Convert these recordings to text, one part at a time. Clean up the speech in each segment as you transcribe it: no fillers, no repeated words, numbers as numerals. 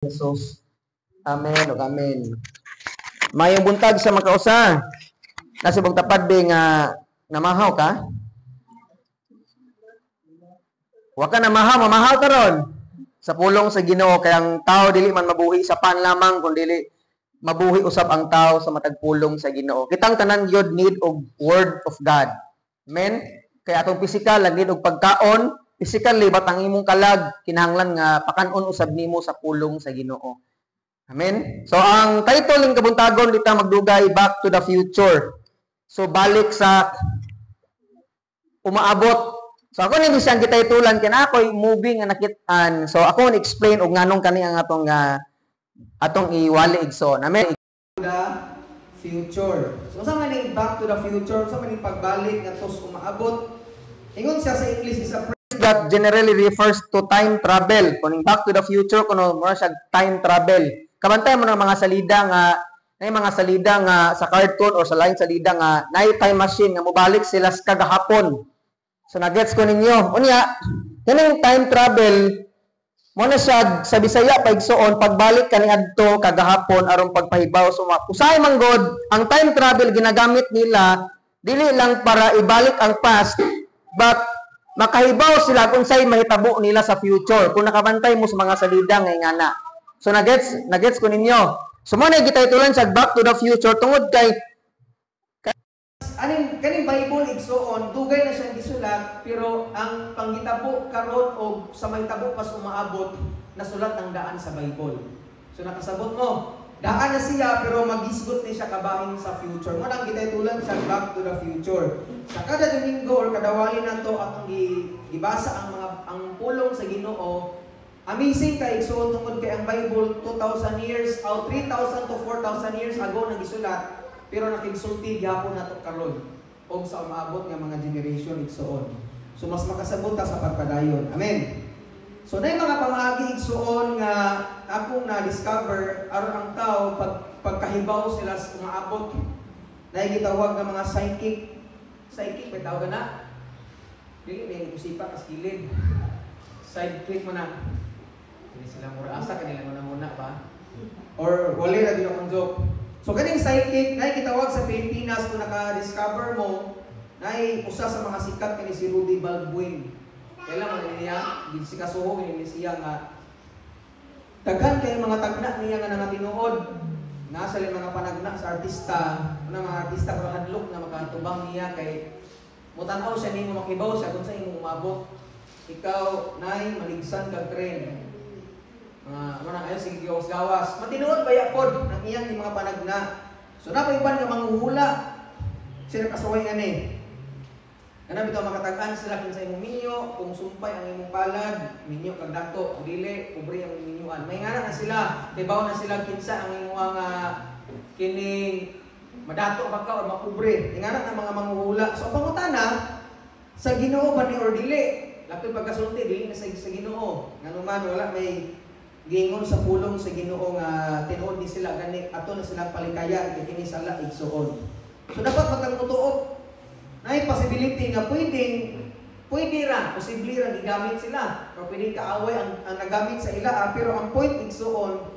Jesus. Amen ug amen. Mayong buntag sa makausa. Nasibog tapad be nga namahaw ka? Wa ka namahaw, mamahaw ka ron. Sa pulong sa Ginoo, kay ang tao dili man mabuhi sa pan lamang kun dili mabuhi usab ang tao sa matag pulong sa Ginoo. Kitang tanan gyud need og word of God. Amen. Kay atong physical need og pagkaon, physically, but ang imong kalag kinahanglan nga pakanon usab nimo sa pulong sa Ginoo. Amen. So ang title ning kabuntagon dita magdugay, "Back to the Future." So balik sa umaabot. So ako ni siyang gitaytulan kay na ako'y movie nga nakit-an. So ako ni explain og nganong kani ang atong iwali, igsoon. Amen. The future. So sa man ning back to the future, sa man ning pagbalik ngadto sa umaabot. Ingon siya sa English is a that generally refers to time travel. Kuning Back to the Future kuno mura siya time travel. Kabantay mo ng mga salida nga nay mga salida nga sa cartoon or sa lain salida nga nay time machine nga mobalik sila sa kagahapon. So nagets ko ninyo. Unya, kining time travel mo na siya sa Bisaya pa, igsoon, pagbalik kani adto kagahapon aron pagpahibaw. So usahay man god ang time travel ginagamit nila dili lang para ibalik ang past, but makahibaw sila kung sa'y mahitabo nila sa future, kung nakabantay mo sa mga salida nga ngana. So nagets ko ninyo. So mo na gitaytulan sa Back to the Future tungod kay Aning kaning Bible, igsoon, dugay na siyang gisulat, pero ang panghitabo karon og sa mahitabo pas umaabot, nasulat ang daan sa Bible. So nakasabot mo, daan na siya pero magisgot ni siya kabahin sa future. Mo nang gitaytulan sa Back to the Future. Sa kada Domingo or kada wali nato atong gibasa ang mga ang pulong sa Ginoo. Amazing kay, igsoon, tungod kay ang Bible 2,000 years o 3,000 to 4,000 years ago nagisulat, pero nakigsulti gyapon nato karon og sa umaabot nga mga generation, igsoon. So mas makasabot ta sa pagpadayon. Amen. So nay mga pamaagi, igsoon, nga akong na-discover aron ang tao pagkahibaw sila sa umaabot. Nay gitawag nga mga psychic. Psychic ba tawag na? Dili may usipa kas kilid. Sidekick mo na. Hindi sila mura asa kanila muna muna ba? Or wala ra din akong joke. So kaning psychic nay gitawag sa Pilipinas, kung naka-discover mo, nay usa sa mga sikat kani si Rudy Baldwin. Kailan man niya gisikasuho ni siya nga daghan kay mga tagna niya nga nangatinuod. Nasa lang mga panagna sa artista, una mga artista pero hadlok na makatubang niya kay mutan-aw siya nimo, makibaw siya kung sa imong umabot. Ikaw nay maligsan kag tren. Mga ano na ayo sige gawas gawas. Matinuod ba pod ang iyang mga panagna. So na iban nga manghuhula. Sila kasuway nga ni. Kana bitaw makatag-an sila kinsa imong minyo, kung sumpay ang imong palad, minyo kag dato, dili pobre ang minyuan. May ngana na sila, kibaw na sila kinsa ang imong kining madato ba ka or mapobre. Ingana na mga manghuhula. So ang pangutana, sa Ginoo ba ni or dili? Lapit pagkasulti dili na sa Ginoo. Ngano man wala may giingon sa pulong sa Ginoo nga tinuod ni sila gani ato na silang palikayan kay kini sala, igsoon. So dapat magkamutuo na possibility nga pwede ra, posible ra gigamit sila or pwedeng kaaway ang nagamit sa ila, pero ang point, igsoon,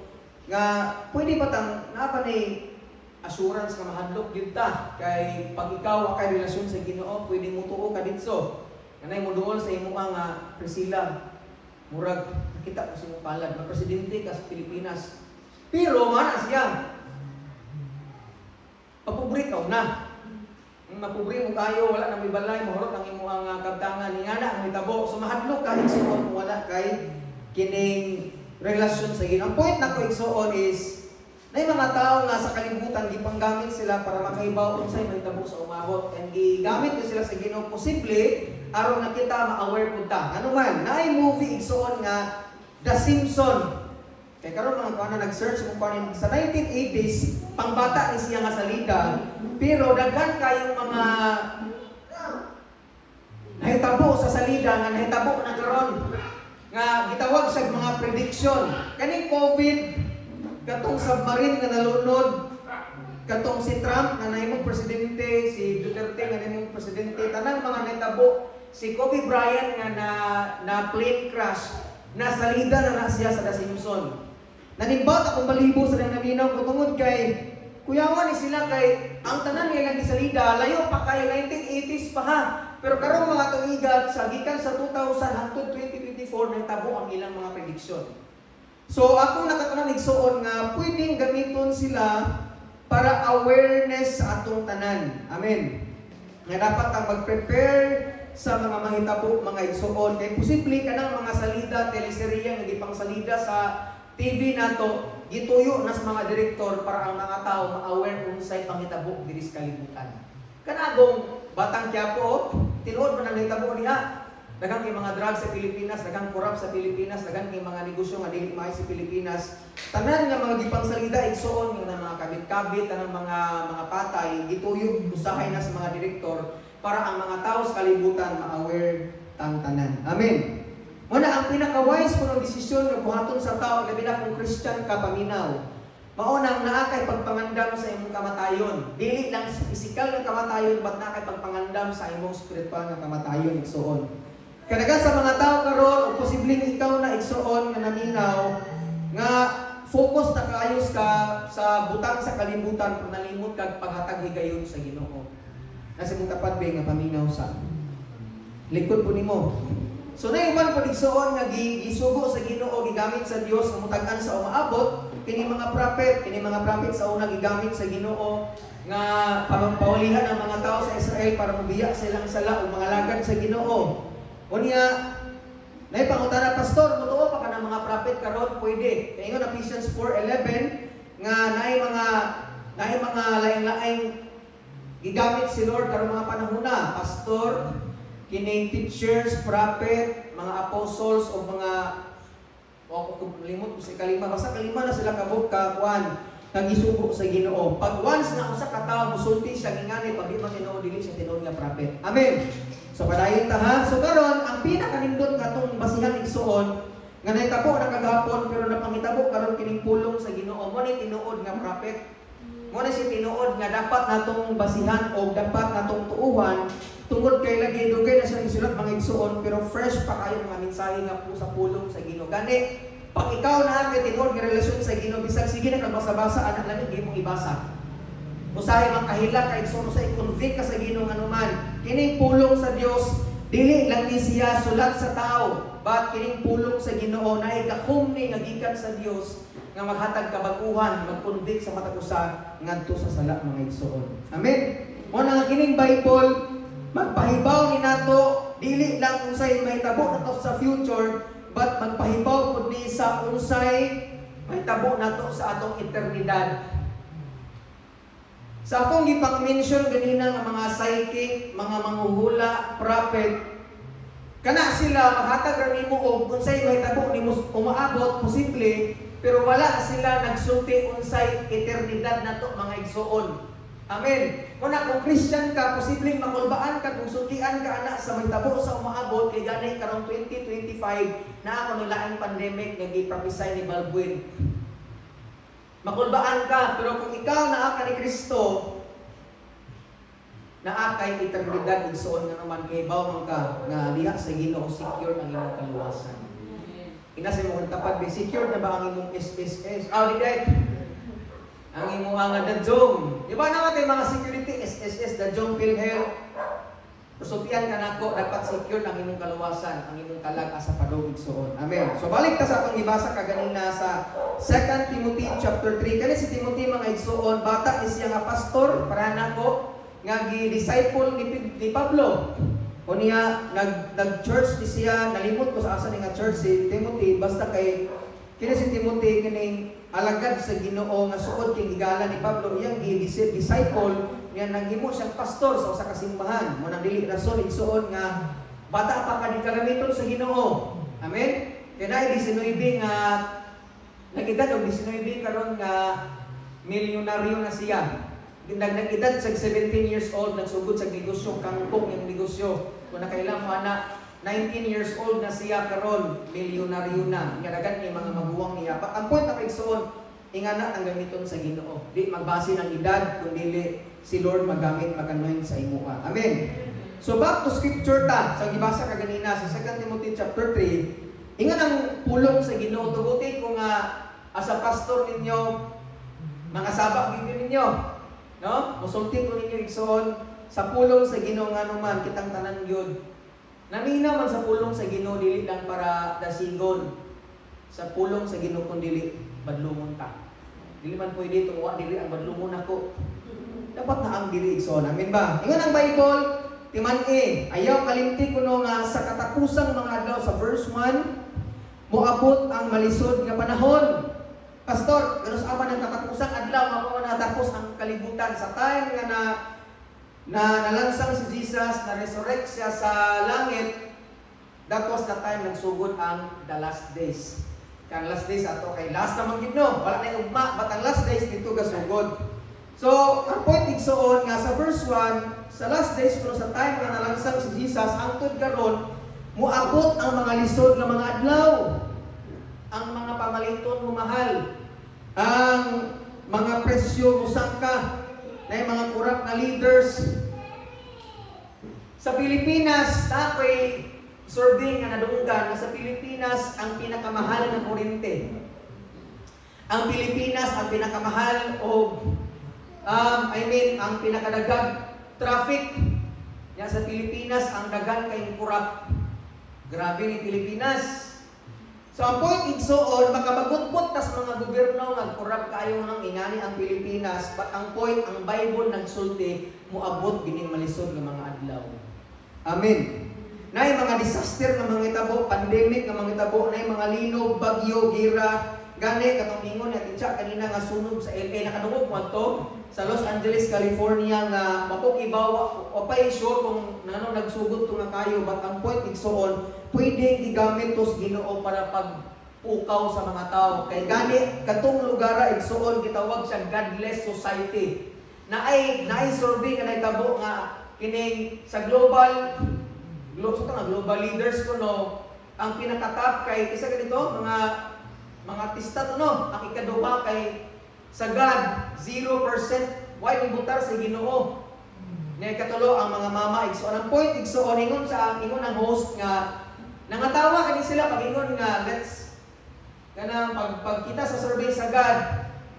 nga pwede ba tang naa pa ni assurance nga mahadlok gyud ta kay pag ikaw wa kay relasyon sa Ginoo, pwede mo tuo ka didto kanay mo duol sa imo nga Priscilla, murag nakita ko sa imong palad presidente ka sa Pilipinas, pero mana siya papobre ka na. Mapobre mo kayo, wala na may balay, mahurot ang imong kabtangan, ni nga na ang hitabo. So mahadlok ka, igsoon, kung wala kay kining relasyon sa Ginoo. Ang point nako, igsoon, is na mga tao nga sa kalibutan gipanggamit sila para makahibaw unsay mahitabo sa umabot, and gigamit ni sila sa Ginoo posible aron nga kita ma-aware pud ta. Ano man, naay movie, igsoon, nga The Simpson. Kay karon mga kuana nag-search kung kuan sa 1980s, pangbata ni siya nga salida, pero daghan kayong mga nahitabo sa salida nga nahitabo na karon nga gitawag sa mga prediction. Kaning COVID, katong submarine nga nalunod, katong si Trump nga nahimong presidente, si Duterte nga nahimong presidente, tanang mga nahitabo, si Kobe Bryant nga na plane crash, nasalida na na siya sa The Simpson. Nanimbat akong balibo sa nang naminaw ko tungod kay kuyawan ni sila kay ang tanan nilang gisalida layo pa kayo 1980s pa ha. Pero karong mga tuigat sa gikan sa 2000 hangtod 2024 nahitabo ang ilang mga prediction. So akong nakatunan, igsuon, nga pwedeng gamiton sila para awareness sa atong tanan. Amen. Nga dapat ang mag-prepare sa mga mahitabo, mga igsuon, kay posible kanang mga salida, teleserye nga gipangsalida sa TV nato, gituyo na sa mga direktor para ang mga tao ma-aware unsay panghitabo diri sa kalibutan. Kanagong Batang Quiapo, tinuod man ang nahitabo diha. Daghang kay mga drugs sa Pilipinas, daghang corrupt sa Pilipinas, daghang kay mga negosyo nga dili maayo sa Pilipinas. Tanan nga mga gipangsalida, igsuon, nga mga kabit-kabit, tanang mga patay, gituyo usahay na sa mga direktor para ang mga tao sa kalibutan ma-aware tang tanan. Amen. Muna ang pinaka-wise kuno desisyon nga buhaton sa tao, labi na kung Christian ka, paminaw. Mao nang naa kay pagpangandam sa imong kamatayon. Dili lang sa physical nga kamatayon, but naa kay pagpangandam sa imong spiritual nga kamatayon, igsuon. Kanaga sa mga tao karon o posibleng ikaw na, igsuon, nga naminaw nga focus na kaayos ka sa butang sa kalibutan kung nalimot kag paghatag higayon sa Ginoo. Nasa imong tapad be nga paminaw sa likod po nimo. So naiman po, igsuon, nga gisugo sa Ginoo, gigamit sa Dios nga mutag-an sa umaabot kini mga prophet, kini mga prophet sa una gigamit sa Ginoo nga pamangpaulihan ang mga tao sa Israel para mobiya sa ilang sala ug mga lagad sa Ginoo. Unya, nay pangutana, "Pastor, mutuo pa ka ng mga prophet karon?" Pwede. Kay ingon Ephesians 4:11 nga naay mga laing-laing gigamit si Lord karong mga panahona, pastor, kining teachers, prophet, mga apostles o mga o kung limot sa kalima, basta kalima na sila kabuk ka kuan nagisugo sa Ginoo. Pag once nga usa ka tawo musulti siya ngingani, pag di man tinuod, dili siya tinuod nga prophet. Amen. So padayon ta ha. So karon ang pinakanindot nga atong basihan, igsuon, nga nahitabo na kagahapon pero napangitabo karon kining pulong sa Ginoo, mo ni tinuod nga prophet. Mo na si tinuod nga dapat natong basihan o dapat natong tuuhan tungod kay lagi dugay na siya isulat, mga igsuon, pero fresh pa kayo mga mensahe nga po sa pulong sa Ginoo. Gani pag ikaw na kay tinuod nga relasyon sa Ginoo, bisag sige na kag basa-basa anak, lami gyud mong ibasa. Usahay makahila ka, igsuon, sa i-convict ka sa Ginoo nganuman kining pulong sa Dios dili lang ni siya sulat sa tao, but kining pulong sa Ginoo naay gahom ni nga gikan sa Dios nga maghatag kabaguhan, mag-convict sa matag usa ngadto sa sala, mga igsuon. Amen. Mo na nga kining Bible magpahibaw ni nato dili lang unsay mahitabo nato sa future, but magpahibaw pud ni sa unsay mahitabo nato sa atong eternidad. Sa akong gipang-mention ganina nga mga psychic, mga manghuhula, prophet, kana sila maghatag ra nimo og unsay mahitabo nimo umaabot posible, pero wala sila nagsulti unsay eternidad nato, mga igsuon. Amen. Muna kung Christian ka, posibleng makulbaan ka kung sultian ka ana sa mahitabo sa umaabot, kay gani karong 2025 na ako nilaing pandemic nga gi-prophesy ni Balbuin. Makulbaan ka, pero kung ikaw naa ka ni Kristo, naa kay eternidad, igsuon, nga naman kay man ka nga diha sa Ginoo secure ang imong kaluwasan. Ina sa imong tapad, be, secure na ba ang imong SSS? Ah, di dahil. Ang imong nga dajong. Di ba naman tayo mga security, SSS, dajong, PhilHealth? Sultian ka nako, dapat secure ang imong kaluwasan, ang imong kalag asa padung, igsuon. Amen. So balik ta sa atong gibasa kaganina sa 2 Timothy chapter 3. Kani si Timothy, mga igsuon, bata ni siya nga pastor para nako nga gi-disciple ni Pablo. O niya nag church ni siya, nalimot ko sa asa ni nga church si Timothy, basta kay kini si Timothy kining alagad sa Ginoo nga suod kay gigala ni Pablo, iyang gi-disciple niya, naghimo siyang pastor sa usa ka simbahan. Mo nang dili rason, igsuon, nga bata pa ka di kagamiton sa Ginoo. Amen. Kay naay 19 nga nag-edad og 19 karon nga milyonaryo na siya. Nag-edad sa 17 years old, nagsugod sa negosyo, kangkong yung negosyo. Kung nakailang mo ana, 19 years old na siya karon, milyonaryo na. Nga daghan kay mga maguwang niya. Ang point na igsuon, ingana ang gamiton sa Ginoo. Di magbase ng edad, kun dili si Lord magamit, mag-anoint sa imuha. Amen. So back to scripture ta, sa gibasa kaganina sa 2 Timothy chapter 3, ingon ang pulong sa Ginoo, tuguti ko nga as a pastor ninyo, mga saba gyud ninyo, no? Musulti ko ninyo, igsoon, sa pulong sa Ginoo, ngano man kitang tanan gyud naminaw man sa pulong sa Ginoo, dili lang para dasigon sa pulong sa Ginoo kun dili badlungon ta. Dili man pwede tungwa dili ang badlungon nako. Dapat na ang dili, igsoon. Amen ba? Ingon ang Bible, timan-i, ayaw kalimti kuno nga sa katapusang mga adlaw, sa verse 1, moabot ang malisod nga panahon. Pastor, ganus ama ng katapusang adlaw nga mo natapos ang kalibutan? Sa time nga na na nalansang si Jesus, na resurrect siya sa langit, that was the time nagsugod ang the last days. Kang last days ato kay last naman gid, no, wala na ugma, but ang last days dito gasugod. So, ang point, igsoon, nga sa verse 1, sa last days kuno, sa time nga nalansang si Jesus hangtod karon, moabot ang mga lisod nga mga adlaw. Ang mga pamaliton mo mahal. Ang mga presyo musangka na yung mga corrupt na leaders. Sa Pilipinas, ako'y survey nga nadunggan nga sa Pilipinas ang pinakamahal na kuryente. Ang Pilipinas ang pinakamahal og I mean, ang pinakadaghang traffic. Ya, sa Pilipinas ang daghan kay corrupt. Grabe ni Pilipinas. So ang point, igsoon, makabagutbot tas mga gobyerno nga corrupt kayo nang ingani ang Pilipinas, but ang point, ang Bible nagsulti, moabot gining malisod nga mga adlaw. Amen. Naay mga disaster nga mangitabo, pandemic nga mangitabo, naay mga linog, bagyo, gira, gani katong ingon ni Ate kanina nga sunog sa LA, nakadungog mo to sa Los Angeles, California, nga mapukibaw o pay sure kung nano nagsugod to nga kayo, but ang point, igsoon, pwede gigamit to sa Ginoo para pagpukaw sa mga tao kay gani katong lugar, igsoon, gitawag siya godless society. Naay survey nga nahitabo nga kining sa global glo sa nga global leaders ko, no, ang pinakatap kay isa ganito mga artista to, no? Ang ikaduha kay sa God, 0% why mibutar sa Ginoo. Nga ikatulo ang mga mama, igsoon. Ang point, igsoon, ingon ang host nga nangatawa kani sila pag ingon nga let's kanang pagkita sa survey sa God,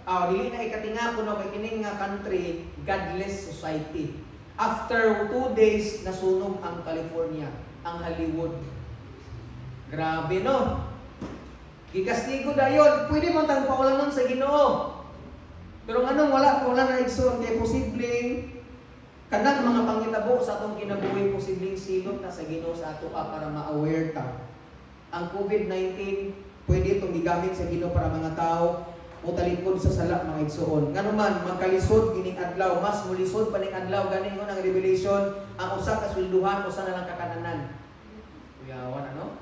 ah, dili na ikatinga kuno kay kining nga country godless society. After 2 days, nasunog ang California, ang Hollywood. Grabe, no? Gikastigo dayon, pwede mo tang paulanon sa Ginoo. Pero nganong wala wala na, igsoon? Kay posibleng kanang mga pangitabo sa atong kinabuhi, posibleng silot na sa Ginoo sa ato pa para ma-aware ta. Ang COVID-19, pwede itong gigamit sa Ginoo para mga tao motalikod sa sala, mga igsoon. Ngano man magkalisod gining adlaw, mas mulisod pa ning adlaw. Gani ingon ang Revelation, ang usa ka swelduhan, usa na lang ka kananan. Kuyawan ano?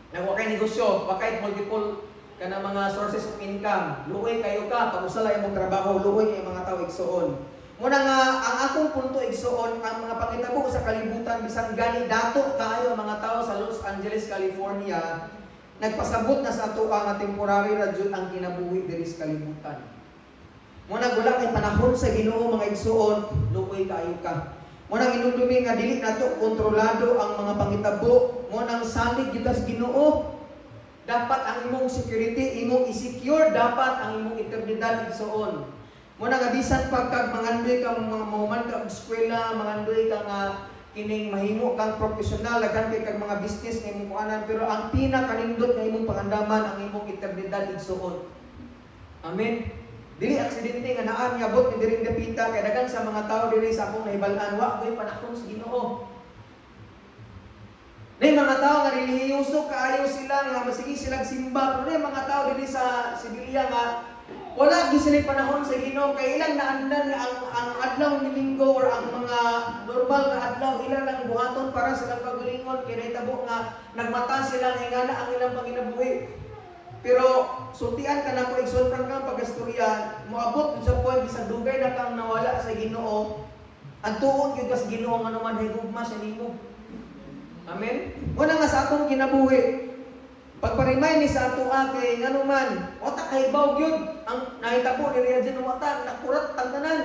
Nang wa kay negosyo, wa kay multiple kana mga sources of income. Luoy kayo ka pag usa lang imong trabaho, luoy kay mga tao, igsoon. Muna nga ang akong punto, igsoon, ang mga pangitabo sa kalibutan, bisan gani dato kaayo ang mga tao sa Los Angeles, California, nagpasabot na sa ato nga temporary ra jud ang kinabuhi diri sa kalibutan. Muna wala kay panahon sa Ginoo, mga igsoon, luoy kaayo ka. Mo nang inumdumi nga dili nato kontrolado ang mga pangitabo, mo nang salig gyud sa Ginoo. Dapat ang imong security, imong i-secure dapat ang imong eternidad, igsoon. Mo na nga bisan pagkag mangandoy ka mga mahuman ka og eskwela, mangandoy ka nga kining mahimo kang profesional, daghan kay kag mga business nga imong kuanan, pero ang pinakanindot nga imong pangandaman ang imong eternidad, igsoon. Amen. Dili aksidente nga naa niabot ni diring dapita kay daghan sa mga tao diri sa akong nahibal-an wa ko'y panahon sa Ginoo. Nay mga tao nga relihiyoso kaayo sila nga masige silang simba, pero nay mga tao diri sa Sibilya nga wala gyud sila panahon sa Ginoo kay ilang naandan nga ang adlaw ni Linggo or ang mga normal nga adlaw ilang lang buhaton para sa ilang kagalingon kay nahitabo nga nagmata sila nga ingana ang ilang panginabuhi. Pero sultian ka na ko, igsoon, kang pag-istorya, moabot sa point bisan dugay na kang nawala sa Ginoo, ang tuon gyud ka sa Ginoo nga naman higugma siya nimo. Amen. Muna nga sa atong kinabuhi, pagpa-remind ni sa ato kay ngano man, wa ta kahibaw gyud ang nahitabo ni Ria, wa ta nakurat ang tanan.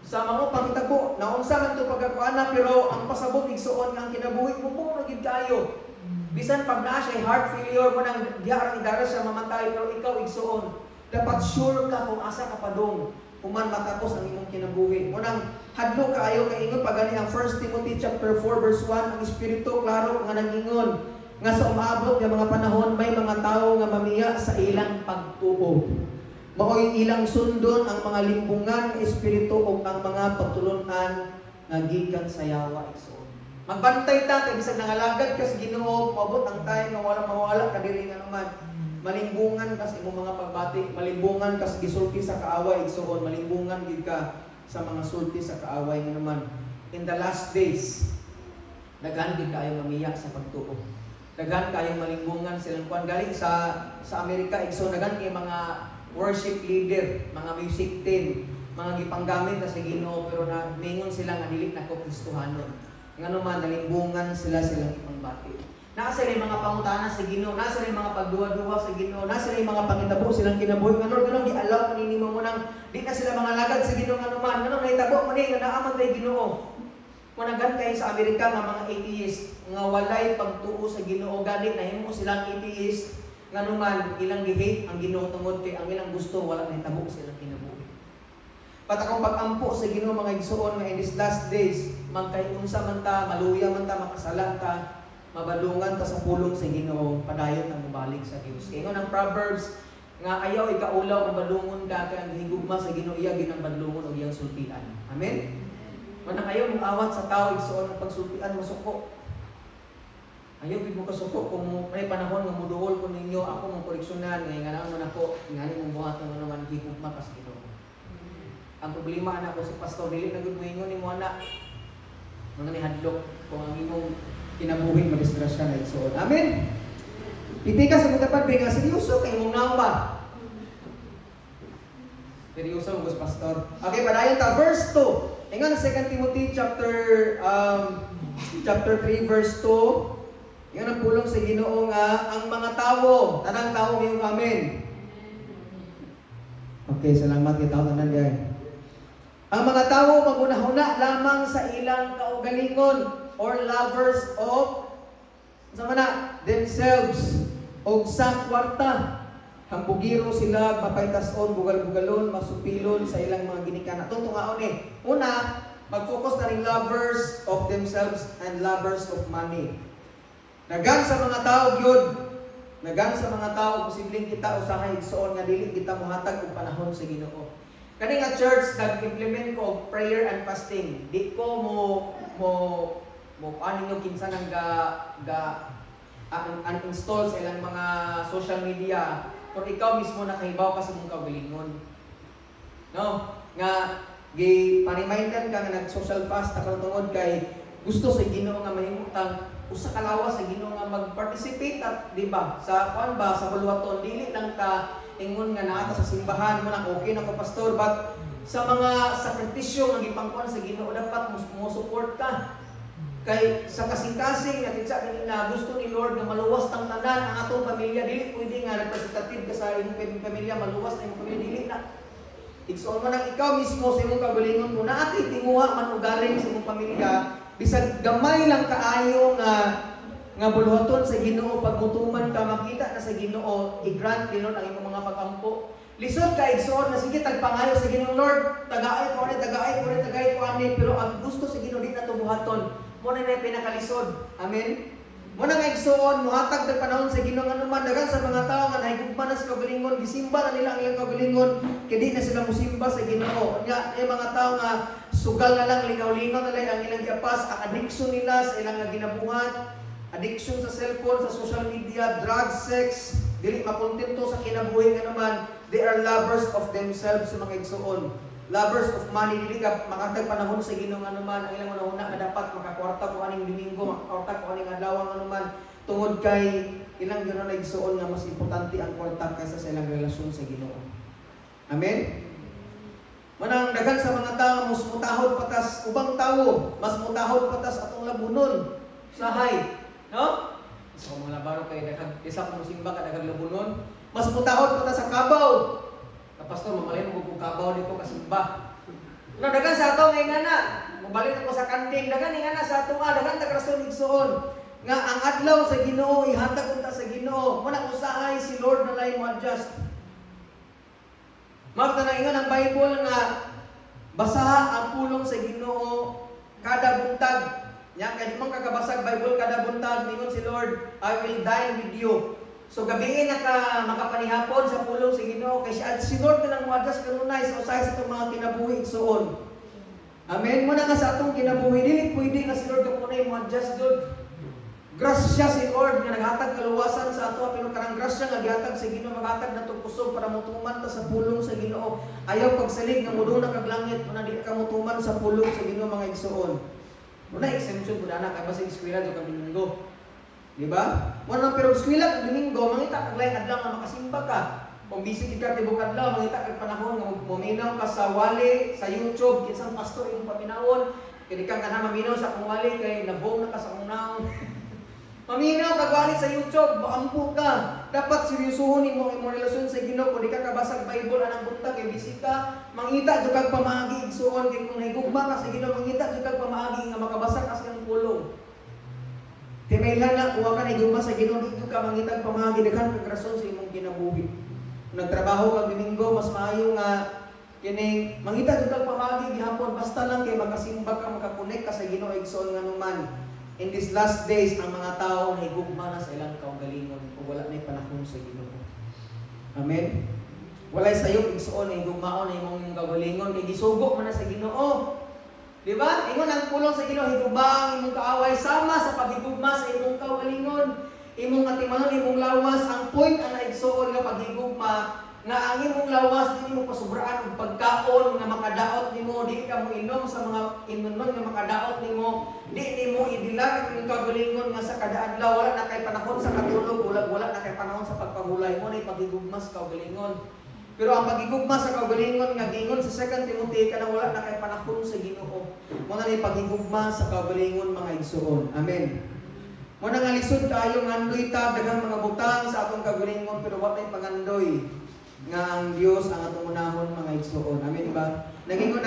Sa mga pangitabo, naunsa man to pagkakuana, pero ang pasabot, igsoon, nga ang kinabuhi mo po gyud kayo. Bisan pag naa siya heart failure mo nang diha ra idara siya mamatay, pero ikaw, igsuon, dapat sure ka kung asa ka padung human matapos ang imong kinabuhi. Mo nang hadlo kaayo kay ingon pa gani ang 1 Timothy chapter 4 verse 1, ang Espiritu klaro nga nangingon nga sa umaabot nga mga panahon may mga tawo nga mamiya sa ilang pagtuo. Maoy ilang sundon ang mga limbungan nga espiritu ug ang mga pagtulun-an nga gikan sa yawa, igsoon. Magbantay ta kay bisag nangalagad ka sa Ginoo, moabot ang time nga wala mawala ka diri nga naman. Malimbungan ka sa imong mga pagbati, malimbungan ka sa gisulti sa kaaway, igsoon, malimbungan gid ka sa mga sulti sa kaaway nga naman. In the last days, daghan gid kaayo mamiya sa pagtuo. Daghan kaayong malimbungan silang kuan galing sa Amerika, igsoon, daghan kay mga worship leader, mga music team, mga gipanggamit na sa Ginoo, pero na mingon sila nga dili na ko Kristohanon. Ngano man nalimbungan sila silang ipangbati. Naa sila yung mga pangutana sa Ginoo, naa sila yung mga pagduwa-duwa sa Ginoo, naa sila yung mga pangitabo silang kinabuhi. Ngano ganun gi-allow man nimo mo nang di na sila mga lagad sa Ginoo, ngano man, ngano nahitabo man ni nga naa man kay Ginoo. Managan kay sa Amerika nga mga atheist nga walay pagtuo sa Ginoo, gani nahimo silang atheist, ngano man ilang gi-hate ang Ginoo tungod kay ang ilang gusto wala nahitabo silang kinabuhi. Pat akong pag-ampo sa Ginoo, mga igsuon, nga in these last days magkaiunsa man ta, maluya man ta, makasala ta, mabadlungan ta sa pulong sa Ginoo, padayon ta mobalik sa Dios. Kay ingon ang Proverbs nga ayaw ikaulaw kung badlungon ka, kay ang higugma sa Ginoo iya ginang badlungon og iyang sultian. Amen. Manang ayaw mong awat sa tao, igsuon, ang pagsultian masuko. Ayaw gid mo kasuko kung may panahon nga muduol ko ninyo, ako mong koreksyonan, nga nga man ako, ngani mong buhat nga naman higugma ka sa Ginoo. Ang problema ana ko si pastor dili na gud moingon nimo ana. Mga ni hadlok kung ang imong kinabuhi madisgrasya na, igsuon. Amen. Piti ka sa mga tapat nga seryoso kay imong naong ba? Seryoso mo, pastor. Okay, padayon ta verse 2. Ingon 2 Timothy chapter 3 verse 2. Ingon ang pulong sa Ginoo nga ang mga tawo, tanang tawo ngayong amen. Okay, salamat kay tao tanan diay. Ang mga tao magunahuna lamang sa ilang kaugalingon or lovers of sa mana themselves og sa kwarta. Hambugiro sila, mapaytas-on, bugal-bugalon, masupilon sa ilang mga ginikanan. Itong tungaon eh. Una, mag-focus na rin lovers of themselves and lovers of money. Dagan sa mga tao gyud, dagan sa mga tao, posibleng kita usahay, igsoon, nga dili kita mohatag og panahon sa Ginoo. Kani nga church nag-implement ko og prayer and fasting. Di ko mo mo mo paano ninyo kinsa nang ga ga uninstall sa ilang mga social media. Pero ikaw mismo nakahibaw ka sa imong kaugalingon. No? Nga gi pa-remindan ka nga nag-social fast ta karon tungod kay gusto sa Ginoo nga mahimutang usa ka lawas sa Ginoo nga mag-participate at di ba sa kuan ba sa buluhaton, dili lang ta ingon nga naa ta sa simbahan mo na okay na ko, pastor, but sa mga sakripisyo nga gipangkuan sa Ginoo dapat mo support ka. Kay sa kasing-kasing nga titsa kanina, gusto ni Lord nga maluwas tang tanan ang atong pamilya. Dili pwede nga representative ka sa imong pamilya, maluwas na imong pamilya, dili na. Igsoon mo nang ikaw mismo sa imong kaugalingon kung naa kay tinguha man o galing sa imong pamilya, bisag gamay lang kaayo nga nga buluhaton sa Ginoo, pag mutuman ka makita na sa Ginoo, i-grant ni Lord ang imong mga pagampo. Lisod ka, igsoon, na sige tagpangayo sa Ginoo, "Lord, tagaay ko ani, tagaay ko ani, tagay ko ani," pero ang gusto sa Ginoo di na buhaton. Mo na na pinakalisod. Amen. Mo na nga, igsoon, muhatag ng panahon sa Ginoo nga naman dagan sa mga tao nga nahigugma na sa kaugalingon, gisimba na nila ang ilang kaugalingon, kay di na sila musimba sa Ginoo. Nya may mga tao nga sugal na lang, lingaw-lingaw na lang ang ilang giapas, ang addiction nila sa ilang nga ginabuhat, addiction sa cellphone, sa social media, drugs, sex, dili makontento sa kinabuhi nga naman, they are lovers of themselves sa mga igsoon. Lovers of money, dili ka makatag panahon sa Ginoo nga naman, ang ilang una nga dapat makakwarta ko aning Domingo, makakwarta ko aning adlaw nga naman, tungod kay ilang gano'n na, igsoon, nga mas importante ang kwarta kaysa sa ilang relasyon sa Ginoo. Amen? Manang daghan sa mga tao mas mutahod patas ubang tawo, mas mutahod patas atong labunon. Sahay, no? Sa mga labaro kay daghang isa kong simba ka daghang labunon, mas mutahod patas sa kabaw. Ka pastor, mamalin mo kung kabaw dito kasimba. No, daghan sa ato ngay nga na, mobalik ako sa kanding, daghan nga na sa ato nga, daghan tag rason, igsoon. Nga ang adlaw sa Ginoo ihatag unta sa Ginoo. Mao na usahay si Lord na lay mo adjust. Mao na ingon ang Bible nga basaha ang pulong sa Ginoo kada buntag. Nya kay man kakabasag Bible kada buntag, ningon si Lord, "I will dine with you." So gabi na ka makapanihapon sa pulong sa Ginoo kay si Lord na lang mo adjust kanunay sa usahay sa atong mga kinabuhi, igsuon. Amen. Mo na nga sa atong kinabuhi dili pwede nga si Lord kapunay mo adjust jud. Grasya si Lord nga naghatag kaluwasan sa ato, pero karang grasya nga gihatag sa Ginoo maghatag natong kusog para motuman ta sa pulong sa Ginoo. Ayaw pagsalig nga moduna kag langit una di ka motuman sa pulong sa Ginoo, mga igsuon. Muna exemption pud ana kay basig eskwela jud kag Domingo. Di ba? Mo pero eskwela kag Domingo, mangita kag laing adlaw nga makasimba ka. Kung busy gid ka tibok adlaw, mangita kag panahon nga mominaw ka sa wali sa YouTube, kinsang pastor imong paminawon. Kay di ka kana maminaw sa akong wali kay nabong na ka sa akong naong. Maminaw kag wali sa YouTube, maampo ka. Dapat seryosohon nimo ang imong relasyon sa Ginoo. Kung di ka kabasag Bible anang buntag kay busy ka, mangita jud kag pamaagi, igsuon, kay kung nahigugma ka sa Ginoo, mangita jud kag pamaagi nga makabasa ka sa iyang pulong. Timaylan na kuha ka nahigugma sa Ginoo, di jud ka mangitag pamaagi, daghan kag rason sa imong kinabuhi. Kung nagtrabaho kag Domingo, mas maayo nga kining mangita jud kag pamaagi gihapon, basta lang kay makasimba ka, makakonect ka sa Ginoo, igsuon, nganuman. In these last days, ang mga tao nahigugma na sa ilang kaugalingon ug wala na'y panahon sa Ginoo. Amen. Walay sayop, igsuon, nahigugmaon na imong kaugalingon kay gisugo man na sa Ginoo. Di ba? Ingon ang pulong sa Ginoo, higugma ang imong kaaway sama sa paghigugma sa imong kaugalingon. Imong atimanon imong lawas, ang point ang igsuon nga paghigugma nga ang imong lawas dili mo pasubraan og pagkaon nga makadaot nimo, di ka mo inom sa mga inunon nga makadaot nimo, di nimo idilag ang imong kaugalingon nga sa kada adlaw wala na kay panahon sa katulog, wala wala na kay panahon sa pagpahulay mo na paghigugma sa kaugalingon. Pero ang paghigugma sa kaugalingon nga giingon sa 2 Timothy kanang wala na kay panahon sa Ginoo. Mo na ni paghigugma sa kaugalingon, mga igsuon. Amen. Mo na nga lisod kaayo ngandoy ta daghang mga butang sa atong kaugalingon, pero wa tay pangandoy nga ang Dios ang atong unahon, mga igsuon. Amen ba? Nagingon